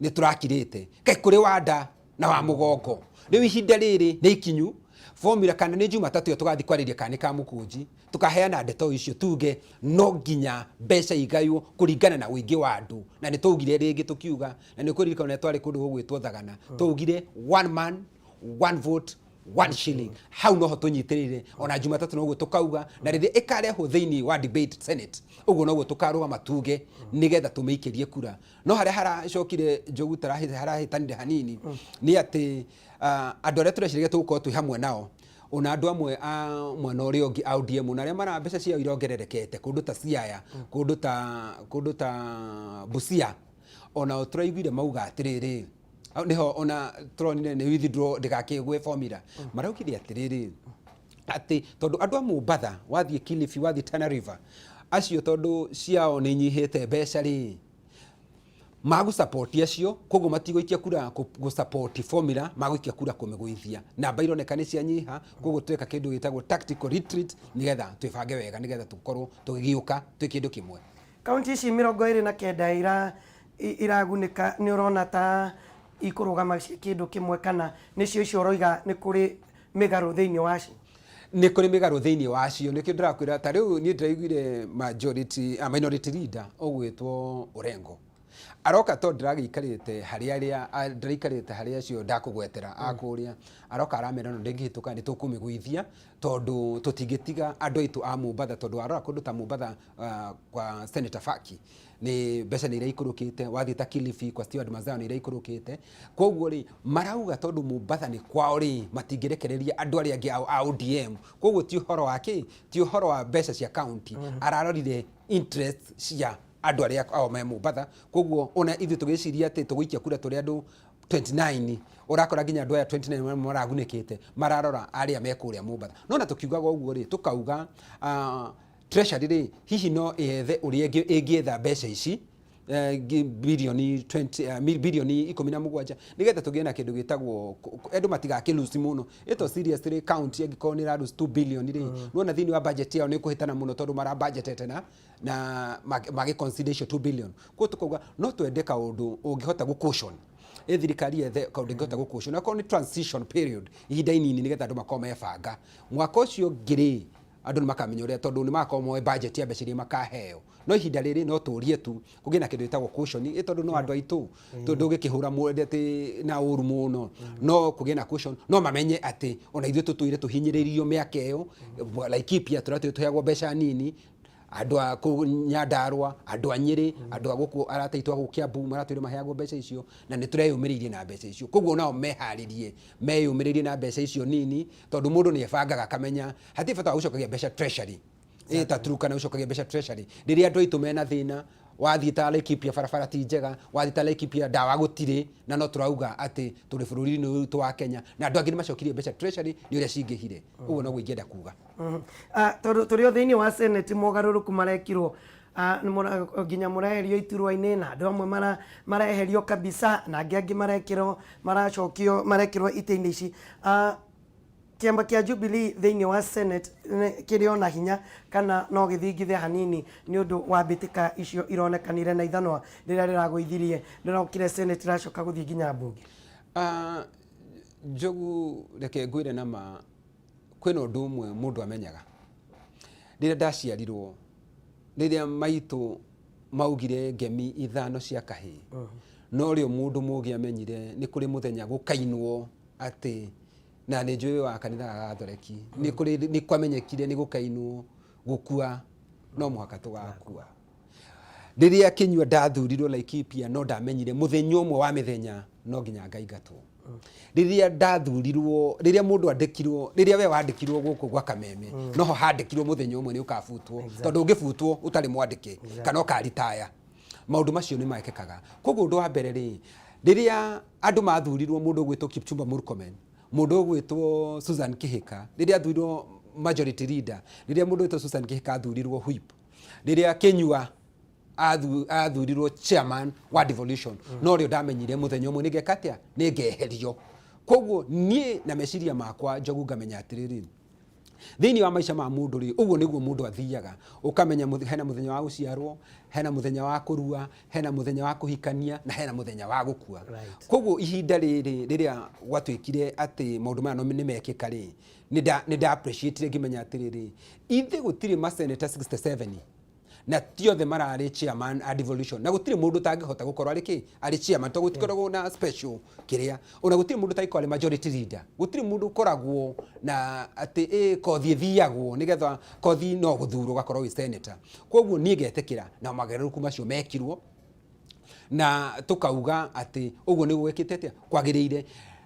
nĩ tũrakirĩte kaĩ kũrĩ wanda na wa mũgongo. Rĩu ihinda rĩrĩ nĩ ikinyu formula, kana nĩ Jumatatũ ĩyo tũgathiĩ kwarĩria kana nĩ kamũkũnji, tũkaheana ndeto icio tuge no nginya mbeca igaywo kũringana na ũingĩ wa andũ. Na nĩ twaugire rĩngĩ tũkiuga, na nĩ ũkũririkana twarĩ kũndũ gũgwĩtwo Thagana, twaugire one man, one vote, one shilling. Hau noho tũnyitĩrĩire, ona Jumatatũ noguo tũkauga, na rĩrĩa ĩkarehwo thĩinĩ wa debate Senate, ũguo noguo tũkarũgama tuge nĩgetha tũmĩikĩrie kura. No harĩa haracokire Njogu harahĩtanire hanini nĩ atĩ andũ arĩa tũreciragia tũgũkorwo twĩ hamwe nao, Ona andũ amwe a mwena ũrĩa ũngĩ a ODM ona arĩa mara mbeca ciao irongererekete kũndũ ta Siaya, kũndũ ta Busia, onao tũraiguire mauga atĩrĩrĩ, hau nĩho ona tũronire nĩ withdraw ndĩgakĩgwe formula. Maraugire atĩrĩrĩ, atĩ tondũ andũ a Mombatha, wathiĩ Kilifi, wathiĩ Tana River, acio tondũ ciao nĩ inyihĩte mbeca rĩ, magũ support acio, koguo matigũikia kura gũ support formula, magũikia kura kũmĩgũithia. Namba ironeka nĩ cianyiha, koguo tweka kĩndũ gĩtagwo tactical retreat nĩgetha twĩbange wega, nĩgetha tũkorwo tũgĩgĩũka twĩ kĩndũ kĩmwe. Kaunti ici 29 iragunĩka, nĩ ũrona ta ikũrũgama kĩndũ kĩmwe, kana nĩcio icio ũroiga nĩ kũrĩ mĩgarũ thĩinĩ wacio? Nĩ kũrĩ mĩgarũ thĩinĩ wacio, nĩkĩo ndĩrakwĩra. Ta rĩu niĩ ndĩraiguire majority, minority leader ũgwĩtwo Orengo aroka, tondũ ndĩragĩikarĩte harĩa arĩa ndĩraikarĩte harĩa acio ndakũgwetera akũrĩa, aroka aramera no ndĩngĩhĩtũka, nĩ tũkũmĩgũithia tondũ tũtingĩtiga andũ aitũ a Mombatha, tondũ warora kũndũ ta Mombatha, kwa Senator Faki nĩ mbeca nĩ iraikũrũkĩte, wathiĩ ta Kilifi kwa Stewart Mazao nĩ iraikũrũkĩte. Koguo rĩ, marauga tondũ Mombatha nĩ kwao rĩ, matingĩrekereria andũ arĩa angĩ a ODM. Koguo ti ũhoro wa kĩ, ti ũhoro wa mbeca cia county, ararorire interest cia andũ arĩa ao me Mombatha. Koguo ona ithuĩ tũgĩciria atĩ tũgũikia kura tũrĩ andũ 29, ũrakora nginya andũ aya 29 maragunĩkĩte mararora arĩa me kũrĩa Mombatha. No na tũkiugaga ũguo rĩ, tũkauga treasury rĩ, hihi no yethe ũrĩa ĩngĩetha mbeca ici, bilioni 20, bilioni 17, nĩgetha tũgĩe na kĩndũ gĩtagwo andũ matigakĩ lose mũno. Ĩto seriously, county angĩkorwo nĩ ĩra lose 2 billion rĩ, nĩwona thĩinĩ wa budget yao nĩ kũhĩtana mũno, tondũ mara budgetete na magĩ consider icio 2 billion. Koguo tũkauga no twende kaũndũ ũngĩhota gũ caution, ĩ thirikari yethe kaũndũ ĩngĩhota gũ caution, akorwo nĩ transition period, ihinda inini, nĩgetha andũ makorwo mebanga. Mwaka ũcio ũngĩ rĩ, andũ nĩ makamenya ũrĩa, tondũ nĩ magakorwo moe budget ya mbeca iria makaheo. No ihinda rĩrĩ no tũrie tu kũgĩe na kĩndũ gĩtagwo caution, ĩ tondũ no andũ aitũ ndũgĩkĩhũra mwende atĩ na ũru mũno, no kũgĩe na caution, no mamenye atĩ ona ithuĩ tũtũire tũhinyĩrĩirio mĩaka ĩyo. Laikipia tũratũire tũheagwo mbeca nini, andũ a kũu Nyandarua, andũ a Nyĩrĩ, andũ a gũkũ arata aitũ a gũkũ Kiambu maratwĩra maheagwo mbeca icio, na nĩ tũreyũmĩrĩirie na mbeca icio. Koguo nao meharĩrie, meyũmĩrĩrie na mbeca icio nini, tondũ mũndũ nĩ ebangaga akamenya hatirĩ bata wa gũcokagia mbeca treasury, ĩ ta Turkana gũcokagia mbeca treasury rĩrĩa andũ aitũ mena thĩna. Wathiĩ ta Laikipia barabara ti njega, wathiĩ ta Laikipia ndawa gũtirĩ, na no tũrauga atĩ tũrĩ bũrũri-inĩ ũyũ witũ wa Kenya, na andũ angĩ nĩ macokirie mbeca treasury nĩ ũrĩa cingĩhire. Ũguo noguo ingĩenda kuga. Tondũ tũrĩ o thĩinĩ wa Senate, mogarũrũku marekirwo, nginya mũreherio iturwa-inĩ, na andũ amwe mareherio kabisa, na angĩ marekĩrwo, maracokio, marekĩrwo itĩ-inĩ ici. Kĩama kĩa Jubilee thĩinĩ wa Senate kĩrĩ ona hinya, kana no gĩthingithe hanini nĩ ũndũ wa mbĩtĩka icio ironekanire na ithanwa rĩrĩa rĩragũithirie, rĩrokire Senate, rĩracoka gũthiĩ nginya mbunge? Njogu, reke ngwĩre na ma, kwĩna ũndũ ũmwe mũndũ amenyaga. Rĩrĩa ndaciarirwo, rĩrĩa maitũ maugire ngemi ithano cia kahĩĩ, no rĩo mũndũ mũgĩ amenyire nĩ kũrĩ mũthenya gũkainwo atĩ, na nĩ njũĩ wa kanitha wa Gathoreki, nĩ kũrĩ nĩ kwamenyekire nĩ gũkainwo gũkua no mũhaka tũgakua. Rĩrĩa Kĩnyua ndathurirwo Laikipia, no ndamenyire mũthenya ũmwe wa mĩthenya no nginya ngaingatwo. Rĩrĩa ndathurirwo, rĩrĩa mũndũ andĩkirwo, rĩrĩa we wandĩkirwo gũkũ gwa Kameme, noho handĩkirwo mũthenya ũmwe nĩ ũkabutwo, tondũ ũngĩbutwo ũtarĩ mwandĩke kana ũkaritaya, maũndũ macio nĩ mekĩkaga. Koguo ũndũ wa mbere rĩ, rĩrĩa andũ mathurirwo, mũndũ ũgwĩtwo Kipchumba Murkomen, mũndũ ũgwĩtwo Susan Kihika rĩrĩa athurirwo majority leader, rĩrĩa mũndũ ũgwĩtwo Susan Kihika athurirwo whip, rĩrĩa Kĩnyua athurirwo chairman wa devolution, no rĩo ndamenyire mũthenya ũmwe nĩngeka atĩa, nĩngeherio. Koguo niĩ na meciria makwa, Njogu, ngamenya atĩrĩrĩ, thĩinĩ wa maica ma mũndũ rĩ, ũguo nĩguo mũndũ athiaga ũkamenya hena mũthenya wa gũciarwo, hena mũthenya wa kũrua, hena mũthenya wa kũhikania, na hena mũthenya wa gũkua. Koguo ihinda rĩrĩ rĩrĩa gwatuĩkire atĩ maũndũ maya no nĩ mekĩka rĩ, nĩ nda appreciate ngĩmenya atĩrĩrĩ, ithe gũtirĩ ma senator 67 na ti othe mararĩ chairman a devolution, na gũtirĩ mũndũ ũtangĩhota gũkorwo arĩ kĩ, arĩ chairman, tondũ gũtikoragwo na special kĩrĩa, ona gũtirĩ mũndũ ũtangĩkorwo arĩ majority leader. Gũtirĩ mũndũ ũkoragwo na atĩ ĩ kothi ĩthiagwo nĩgetha kothi no gũthurwo ũgakorwo wĩ senator. Koguo niĩ ngetĩkĩra na mogarũrũku macio mekirwo, na tukauga atĩ ũguo nĩguo gwĩkĩte atĩa kwagĩrĩire.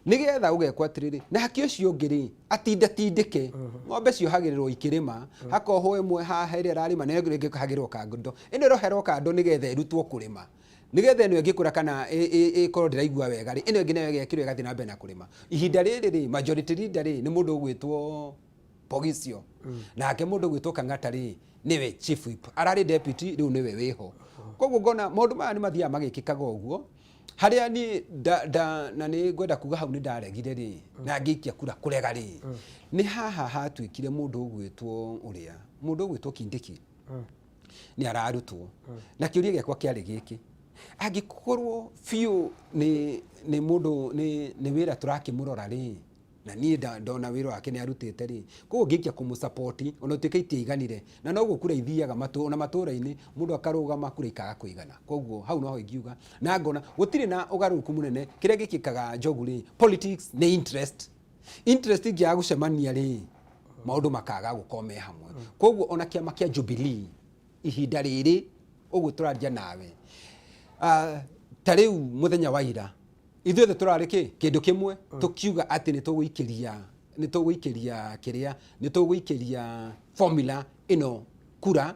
Nĩgetha ũgekwo atĩrĩrĩ, nake ũcio ũngĩ rĩ, atindatindĩke. Ng'ombe ciohagĩrĩrwo ikĩrĩma, hakohwo ĩmwe haha ĩrĩa ĩrarĩma na ĩyo ĩngĩ ĩkahagĩrĩrwo kando. Ĩno ĩroherwo kando nĩgetha ĩrutwo kũrĩma. Nĩgetha ĩno ĩngĩkũra kana ĩkorwo ndĩraigua wega rĩ, ĩno ĩngĩ nayo ĩgekĩrwo ĩgathiĩ na mbere na kũrĩma. Ihinda rĩrĩ rĩ, majority leader rĩ, nĩ mũndũ ũgwĩtwo Poghisio. Nake mũndũ ũgwĩtwo Kang'ata rĩ, nĩwe chief whip. Ararĩ deputy, rĩu nĩwe wĩho. Koguo ngona maũndũ maya nĩ mathiaga magĩkĩkaga ũguo. Harĩa niĩ nda, nda, na nĩ ngwenda kuga hau nĩ ndaregire rĩ, na ngĩikia kura kũrega rĩ, nĩ haha hatuĩkire mũndũ ũgwĩtwo ũrĩa, mũndũ ũgwĩtwo Kindiki nĩ ararutwo. Na kĩũria gĩakwa kĩarĩ gĩkĩ, angĩkorwo biũ nĩ, nĩ mũndũ, nĩ, nĩ wĩra tũrakĩmũrora rĩ, na niĩ ndona wĩra wake nĩ arutĩte rĩ, koguo ngĩikia kũmũ support ona gũtuĩka itiaiganire, na noguo kura ithiaga ona matũra-inĩ mũndũ akarũgama kura ikaga kũigana, koguo hau noho ingiuga, na ngona gũtirĩ na ũgarũrũku mũnene, kĩrĩa gĩkĩkaga Njogu rĩ, politics nĩ interest, interest ingĩaga gũcemania rĩ, maũndũ makaga gũkorwo me hamwe, koguo ona kĩama kĩa Jubilee ihinda rĩrĩ ũguo tũraria nawe, ta rĩu mũthenya wa ira, ithuothe tũrarĩ kĩ kĩndũ kĩmwe tũkiuga atĩ nĩ tũgũikĩria nĩ tũgũikĩria kĩrĩa nĩ tũgũikĩria formula ĩno kura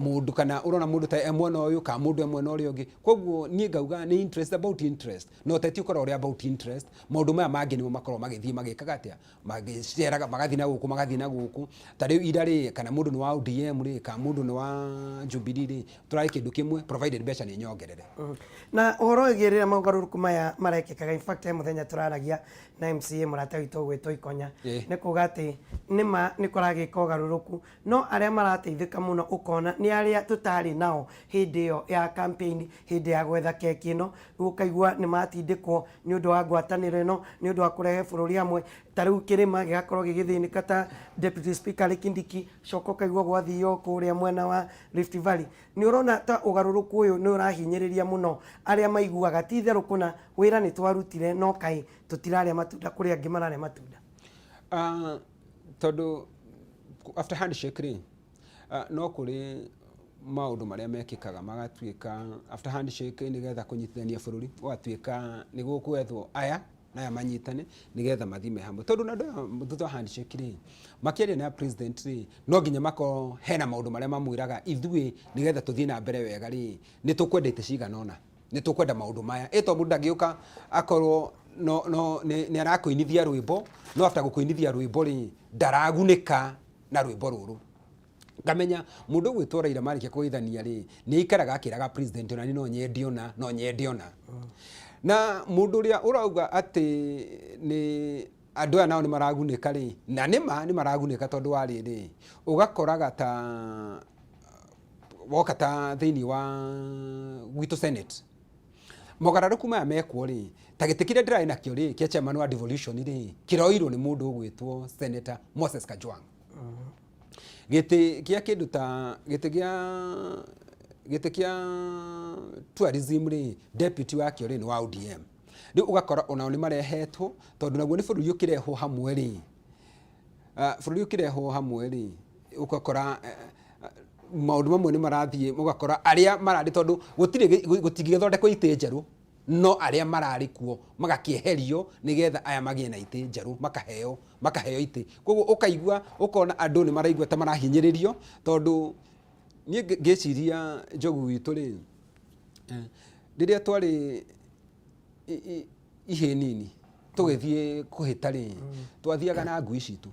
mũndũ kana ũrona mũndũ ta e mwena ũyũ kana mũndũ e mwena ũrĩa ũngĩ koguo niĩ ngauga nĩ interest about interest na ũteti ũkoragwo ũrĩ about interest maũndũ maya mangĩ nĩmo makoragwo magĩthiĩ magĩkaga atĩa magĩceraga magathiĩ na gũkũ magathiĩ na gũkũ ta rĩu ira rĩ kana mũndũ nĩ wa ODM rĩ kana mũndũ nĩ wa Jubilee rĩ tũrarĩ kĩndũ kĩmwe provided mbeca nĩ nyongerere. Na ũhoro wĩgiĩ rĩrĩa mogarũrũku maya marekĩkaga in fact he mũthenya tũraragia na MCA mũrata witũ ũgwĩtwo Ikonya nĩ kuga atĩ nĩma nĩ kũragĩka ũgarũrũku no arĩa marateithĩka mũno ũkona nĩ arĩa tũtarĩ nao hĩndĩ ĩyo ya campaign hĩndĩ ya gwetha keki ĩno rĩu ũkaigua nĩ matindĩkwo nĩ ũndũ wa ngwatanĩro ĩno nĩ ũndũ wa kũrehe bũrũri hamwe ta rĩu kĩrĩma gĩgakorwo gĩgĩthĩnĩka ta deputy speaker arĩ Kindiki coka ũkaigua gwathio kũrĩa mwena wa Rift Valley nĩ ũrona ta ũgarũrũku ũyũ nĩ ũrahinyĩrĩria mũno arĩa maiguaga ti itherũ kũna wĩra nĩ twarutire no kaĩ tũtirarĩa matunda kũrĩ angĩ mararĩa matunda? Tondũ after handshake rĩ, no kũrĩ maũndũ marĩa mekĩkaga magatuĩka after handshake nĩgetha kũnyitithania bũrũri gũgatuĩka nĩ gũkwethwo aya na aya manyitane nĩgetha mathiĩ me hamwe tondũ na andũ aya thutha wa handshake rĩ makĩaria na president rĩ no nginya makorwo hena maũndũ marĩa mamwĩraga ithuĩ nĩgetha tũthiĩ na mbere wega rĩ nĩ tũkwenda itĩ cigana ũna nĩ tũkwenda maũndũ maya ĩ to mũndũ ndangĩũka akorwo no, no, nĩ, nĩ arakũinithia rwĩmbo no after gũkũinithia rwĩmbo rĩ ndaragunĩka na rwĩmbo rũrũ ngamenya mũndũ ũgwĩtwo Raila marĩkia kũgeithania rĩ nĩ aikaraga akĩraga president ona niĩ no nyende ona no nyende ona na mũndũ ũrĩa ũrauga atĩ nĩ andũ aya nao nĩ maragunĩka rĩ na nĩ ma nĩ maragunĩka tondũ wa rĩrĩ ũgakoraga ta woka ta thĩinĩ wa gwitũ senate mogarũrũku maya mekwo rĩ ta gĩtĩ kĩrĩa ndĩrarĩ nakĩo rĩ kĩa chairman wa devolution rĩ kĩroirwo nĩ mũndũ ũgwĩtwo senator Moses Kajwang gĩtĩ kĩa kĩndũ ta gĩtĩ gĩa gĩtĩ kĩa tourism rĩ deputy wakĩo rĩ nĩ wa ODM rĩu ũgakora onao nĩ marehetwo tondũ naguo nĩ bũrũri ũkĩrehwo hamwe rĩ bũrũri ũkĩrehwo hamwe rĩ ũgakora maũndũ mamwe nĩ marathiĩ ũgakora arĩa mararĩ tondũ gũtirĩ gũtingĩgĩthondekwo itĩ njerũ no arĩa mararĩ kuo magakĩeherio nĩgetha aya magĩe na itĩ njerũ makaheo makaheo itĩ koguo ũkaigua ũkona andũ nĩ maraigua ta marahinyĩrĩrio tondũ niĩ ngĩciria Njogu witũ rĩ rĩrĩa twarĩ ihĩĩ nini tũgĩthiĩ kũhĩta rĩ twathiaga na ngui citũ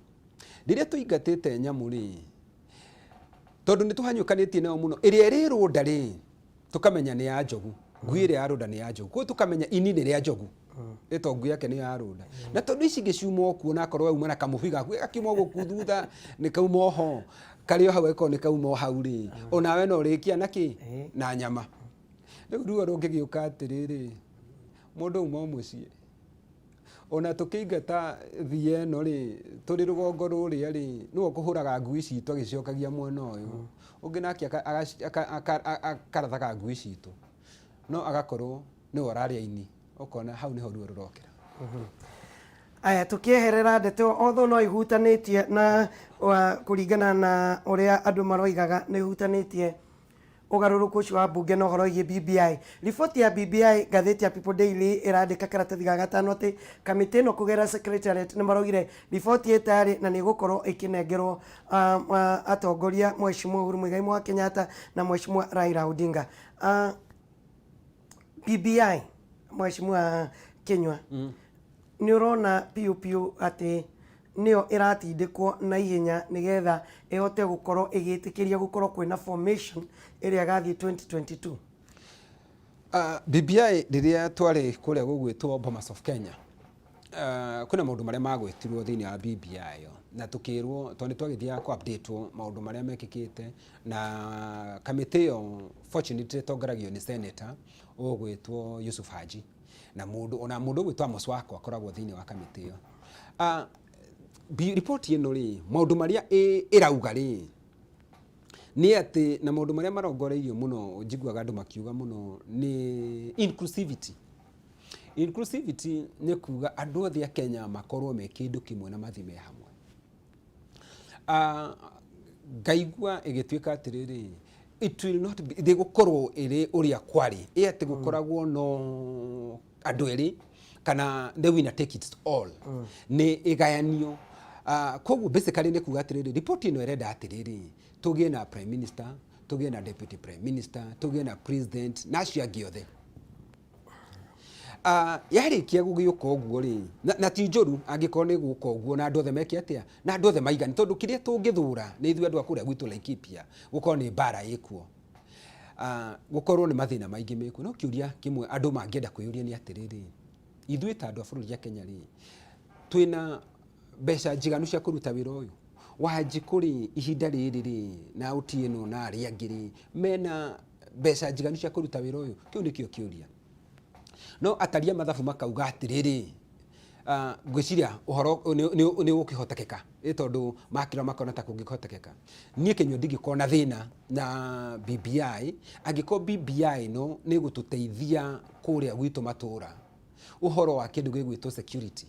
rĩrĩa tũingatĩte nyamũ rĩ tondũ nĩ tũhanyũkanĩtie nayo mũno ĩrĩa ĩrĩ rũnda rĩ tũkamenya nĩ ya njogu ngui ĩrĩa ya rũnda nĩ ya njogu koguo tũkamenya ini nĩ rĩa njogu ĩto ngui yake nĩ ya rũnda na tondũ ici ingĩ ciuma o kuo na akorwo wauma na kamũbi gaku gakiuma o gũkũ thutha nĩ kauma oho karĩ o hau angĩkorwo nĩ kauma o hau rĩ onawe no ũrĩkia na kĩ na nyama rĩu ruo rũngĩgĩũka atĩrĩrĩ mũndũ auma o mũciĩ ona tũkĩingata thiya ĩno rĩ tũrĩ rũgongo rũrĩa rĩ nĩwe ũkũhũraga ngui citũ agĩcokagia mwena ũyũ ũngĩ nake akarathaga ngui citũ no agakorwo nĩwe ũrarĩa ini ũkona hau nĩho ruo rũrokĩra. Aya tũkĩeherera ndeto although no ihutanĩtie na kũringana na ũrĩa andũ maroigaga nĩ ihutanĩtie. Ũgarũrũku ũcio wa mbunge na ũhoro wĩgiĩ BBI. Riboti ya BBI ngathĩti ya People Daily ĩrandĩka karatathi ga gatano atĩ kamĩtĩ ĩno kũgerera secretariat nĩ maraugire riboti ĩtarĩ na nĩ ĩgũkorwo ĩkĩnengerwo atongoria Mheshimiwa Uhuru Muigai wa Kenyatta na Mheshimiwa Raila Odinga. BBI Mheshimiwa Kinyua, nĩ ũrona piũ piũ atĩ nĩyo ĩratindĩkwo na ihenya nĩgetha ĩhote gũkorwo ĩgĩtĩkĩria gũkorwo kwĩna formation ĩrĩa ĩgathiĩ 2022? BBI rĩrĩa twarĩ kũrĩa gũgwĩtwo Bomas of Kenya, kwĩna maũndũ marĩa magwetirwo thĩinĩ wa BBI ĩyo na tũkĩrwo, tondũ nĩ twagĩthiaga kũ update maũndũ marĩa mekĩkĩte, na kamĩtĩ ĩyo fortunately ĩtongoragio nĩ senator ũgwĩtwo Yusuf Haji na mũndũ ona mũndũ ũgwĩtwo Amos Wako akoragwo thĩinĩ wa kamĩtĩ ĩyo. Riboti ĩno rĩ, maũndũ marĩa ĩrauga rĩ, nĩ atĩ na maũndũ marĩa marongoreirio mũno njiguaga andũ makiuga mũno nĩ inclusivity. Inclusivity nĩ kuga andũ othe a Kenya makorwo me kĩndũ kĩmwe na mathiĩ me hamwe. Ngaigua ĩgĩtuĩka atĩrĩrĩ, it will not be, ndĩgũkorwo ĩrĩ ũrĩa kwarĩ, ĩ atĩ gũkoragwo no andũ erĩ kana the winner take it all, nĩ ĩgayanio. Koguo basically nĩ kuga atĩrĩrĩ, ripoti ĩno ĩrenda atĩrĩrĩ, tũgĩe na prime minister, tũgĩe na deputy prime minister, tũgĩe na president na acio angĩ othe. Yarĩkia gũgĩũka ũguo rĩ, na ti njũru angĩkorwo nĩ gũka ũguo na andũ othe meke atĩa, na andũ othe maigani, tondũ kĩrĩa tũngĩthũra nĩ ithuĩ andũ a kũrĩa gwitũ Laikipia gũkorwo nĩ mbara ĩkuo, gũkorwo nĩ mathĩna maingĩ mekuo. No kĩũria kĩmwe andũ mangĩenda kwĩyũria nĩ atĩrĩrĩ, ithuĩ ta andũ a bũrũri a Kenya rĩ, twĩna mbeca njiganu cia kũruta wĩra ũyũ? Wanjikũ rĩ, ihinda rĩrĩ rĩ, na Otieno na arĩa angĩ rĩ, mena mbeca njiganu cia kũruta wĩra ũyũ? Kĩu nĩkĩo kĩũria. No atari a mathabu makauga atĩrĩrĩ, ngwĩciria ũhoro nĩ ũgũkĩhotekeka, ĩ tondũ makĩrora makona ta kũngĩhotekeka. Niĩ Kĩnyua ndingĩkorwo na thĩna na BBI, angĩkorwo BBI ĩno nĩ ĩgũtũteithia kũrĩa gwitũ matũra, ũhoro wa kĩndũ gĩgwĩtwo security.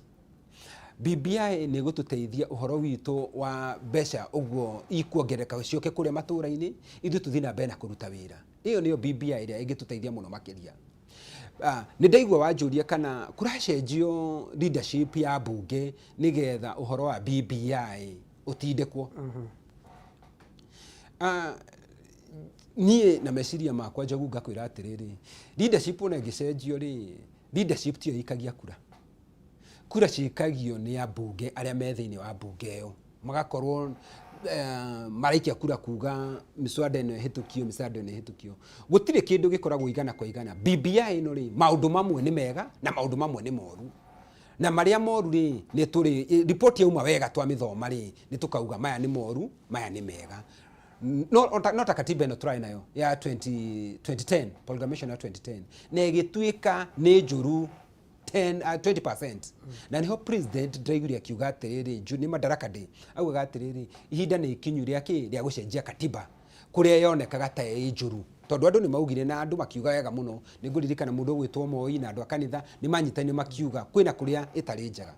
BBI nĩ ĩgũtũteithia ũhoro witũ wa mbeca ũguo ikuongerereka ciũke kũrĩa matũra-inĩ, ithuĩ tũthiĩ na mbere na kũruta wĩra. Ĩyo nĩyo BBI ĩrĩa ĩngĩtũteithia mũno makĩria. Nĩ ndaigua wanjũria kana kũracenjio leadership ya mbunge nĩgetha ũhoro wa BBI ũtindĩkwo. Niĩ na meciria makwa Njogu ngakwĩra atĩrĩrĩ, leadership ona ĩngĩcenjio rĩ, leadership tiyo ĩikagia kura. Kura cikagio nĩ ambunge arĩa me thĩinĩ wa mbunge ĩyo, magakorwo maraikia kura kuga mĩswada ĩno ĩhĩtũkio, mĩswada ĩno ĩhĩtũkio. Gũtirĩ kĩndũ gĩkoragwo igana kwa igana. BBI ĩno rĩ, maũndũ mamwe nĩ mega na maũndũ mamwe nĩ moru. Na marĩa moru rĩ, nĩ tũrĩ, riboti yauma wega twamĩthoma rĩ, nĩ tũkauga maya nĩ moru, maya nĩ mega. No ta katiba ĩno tũrarĩ nayo ya 2010, proclamation ya 2010, na ĩgĩtuĩka nĩ njũru 20%. Na niho president ndĩraiguire akiuga atĩrĩrĩ, nĩ Madaraka Day, augaga atĩrĩrĩ, ihinda nĩ ikinyu rĩa kĩ, rĩa gũcenjia katiba kũrĩa yonekaga ta ĩ njũru, tondũ andũ nĩ maugire na andũ makiuga wega mũno. Nĩ ngũririkana mũndũ ũgwĩtwo Moi na andũ a kanitha nĩ manyitanire makiuga kwĩna kũrĩa ĩtarĩ njega.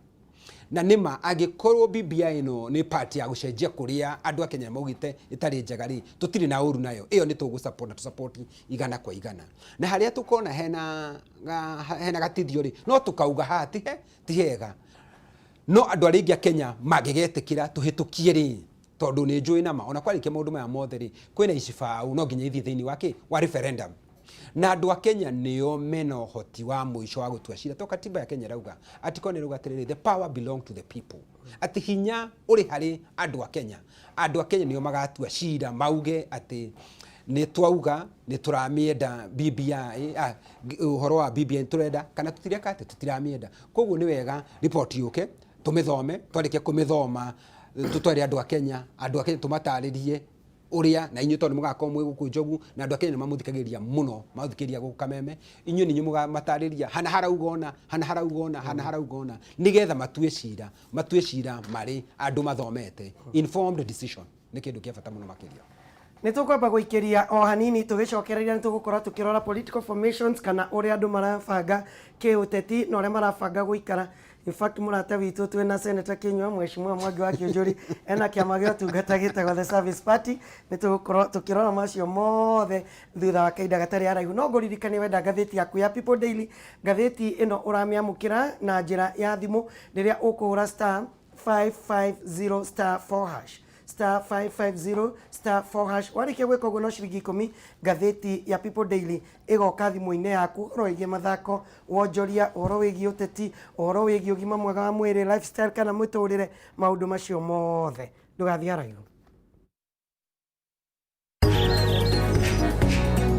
Na nĩma angĩkorwo BBI ĩno nĩ part ya gũcenjia kũrĩa andũ a Kenya maugĩte ĩtarĩ njega rĩ, tũtirĩ na ũru nayo, ĩyo nĩ tũgũ support na tũ support igana kwa igana. Na harĩa tũkona hena gatithio rĩ, no tũkauga haha ti hega. No andũ arĩa aingĩ a Kenya mangĩgetĩkĩra tũhĩtũkie rĩ, tondũ nĩ njũĩ nama ona kwarĩkia maũndũ maya mothe rĩ, kwĩna icibaũ no nginya ithiĩ thĩinĩ wa kĩ, wa referendum. Na andũ a Kenya nĩo mena ũhoti wa mũico wa gũtua cira, to katiba ya Kenya ĩrauga, article nĩ ĩrauga atĩrĩrĩ, the power belong to the people, atĩ hinya ũrĩ harĩ andũ a Kenya. Andũ a Kenya nĩo magatua cira mauge atĩ nĩ twauga nĩ tũramĩenda BBI, ũhoro wa BBI nĩ tũrenda kana tũtireka atĩ tũtiramĩenda. Koguo nĩ wega riboti yũke tũmĩthome, twarĩkia kũmĩthoma tũtware andũ a Kenya, andũ a Kenya tũmatarĩrie ũrĩa, na inyuĩ tondũ mũgakorwo mwĩ gũkũ Njogu na andũ a Kenya nĩ mamũthikagĩrĩria mũno, mathikĩrĩria gũkũ Kameme, inyuĩ nĩ inyuĩ mũkamatarĩria hana harauga ũna, hana harauga ũna, hana harauga ũna, nĩgetha matue cira, matue cira marĩ andũ mathomete. Informed decision nĩ kĩndũ kĩa bata mũno makĩria. Nĩ tũkwamba gũikĩria o hanini tũgĩcokereria nĩ tũgũkorwo tũkĩrora political formations kana ũrĩa andũ marabanga kĩũteti na ũrĩa marabanga gũikara. In fact, mũrata witũ twĩna Senator Kinyua, Mheshimiwa Mwangi wa Kĩũnjũri, ena kĩama gĩa ũtungata gĩtagwo The Service Party. Nĩ tũgũkorwo tũkĩrora macio mothe thutha wa kahinda gatarĩ haraihu. No ngũririkanie wenda ngathĩti yaku ya People Daily, ngathĩti ĩno ũramĩamũkĩra na njĩra ya thimũ rĩrĩa ũkũhũra star 550 star 4 hash, star 550 star 4 hash. Warĩkia gwĩka ũguo no ciringi 10, ngathĩti ya People Daily ĩgoka thimũ-inĩ yaku. Ũhoro wĩgiĩ mathako, wonjoria, ũhoro wĩgiĩ ũteti, ũhoro wĩgiĩ ũgima mwega wa mwĩrĩ, lifestyle kana mũtũrĩre, maũndũ macio mothe. Ndũgathiĩ haraihu.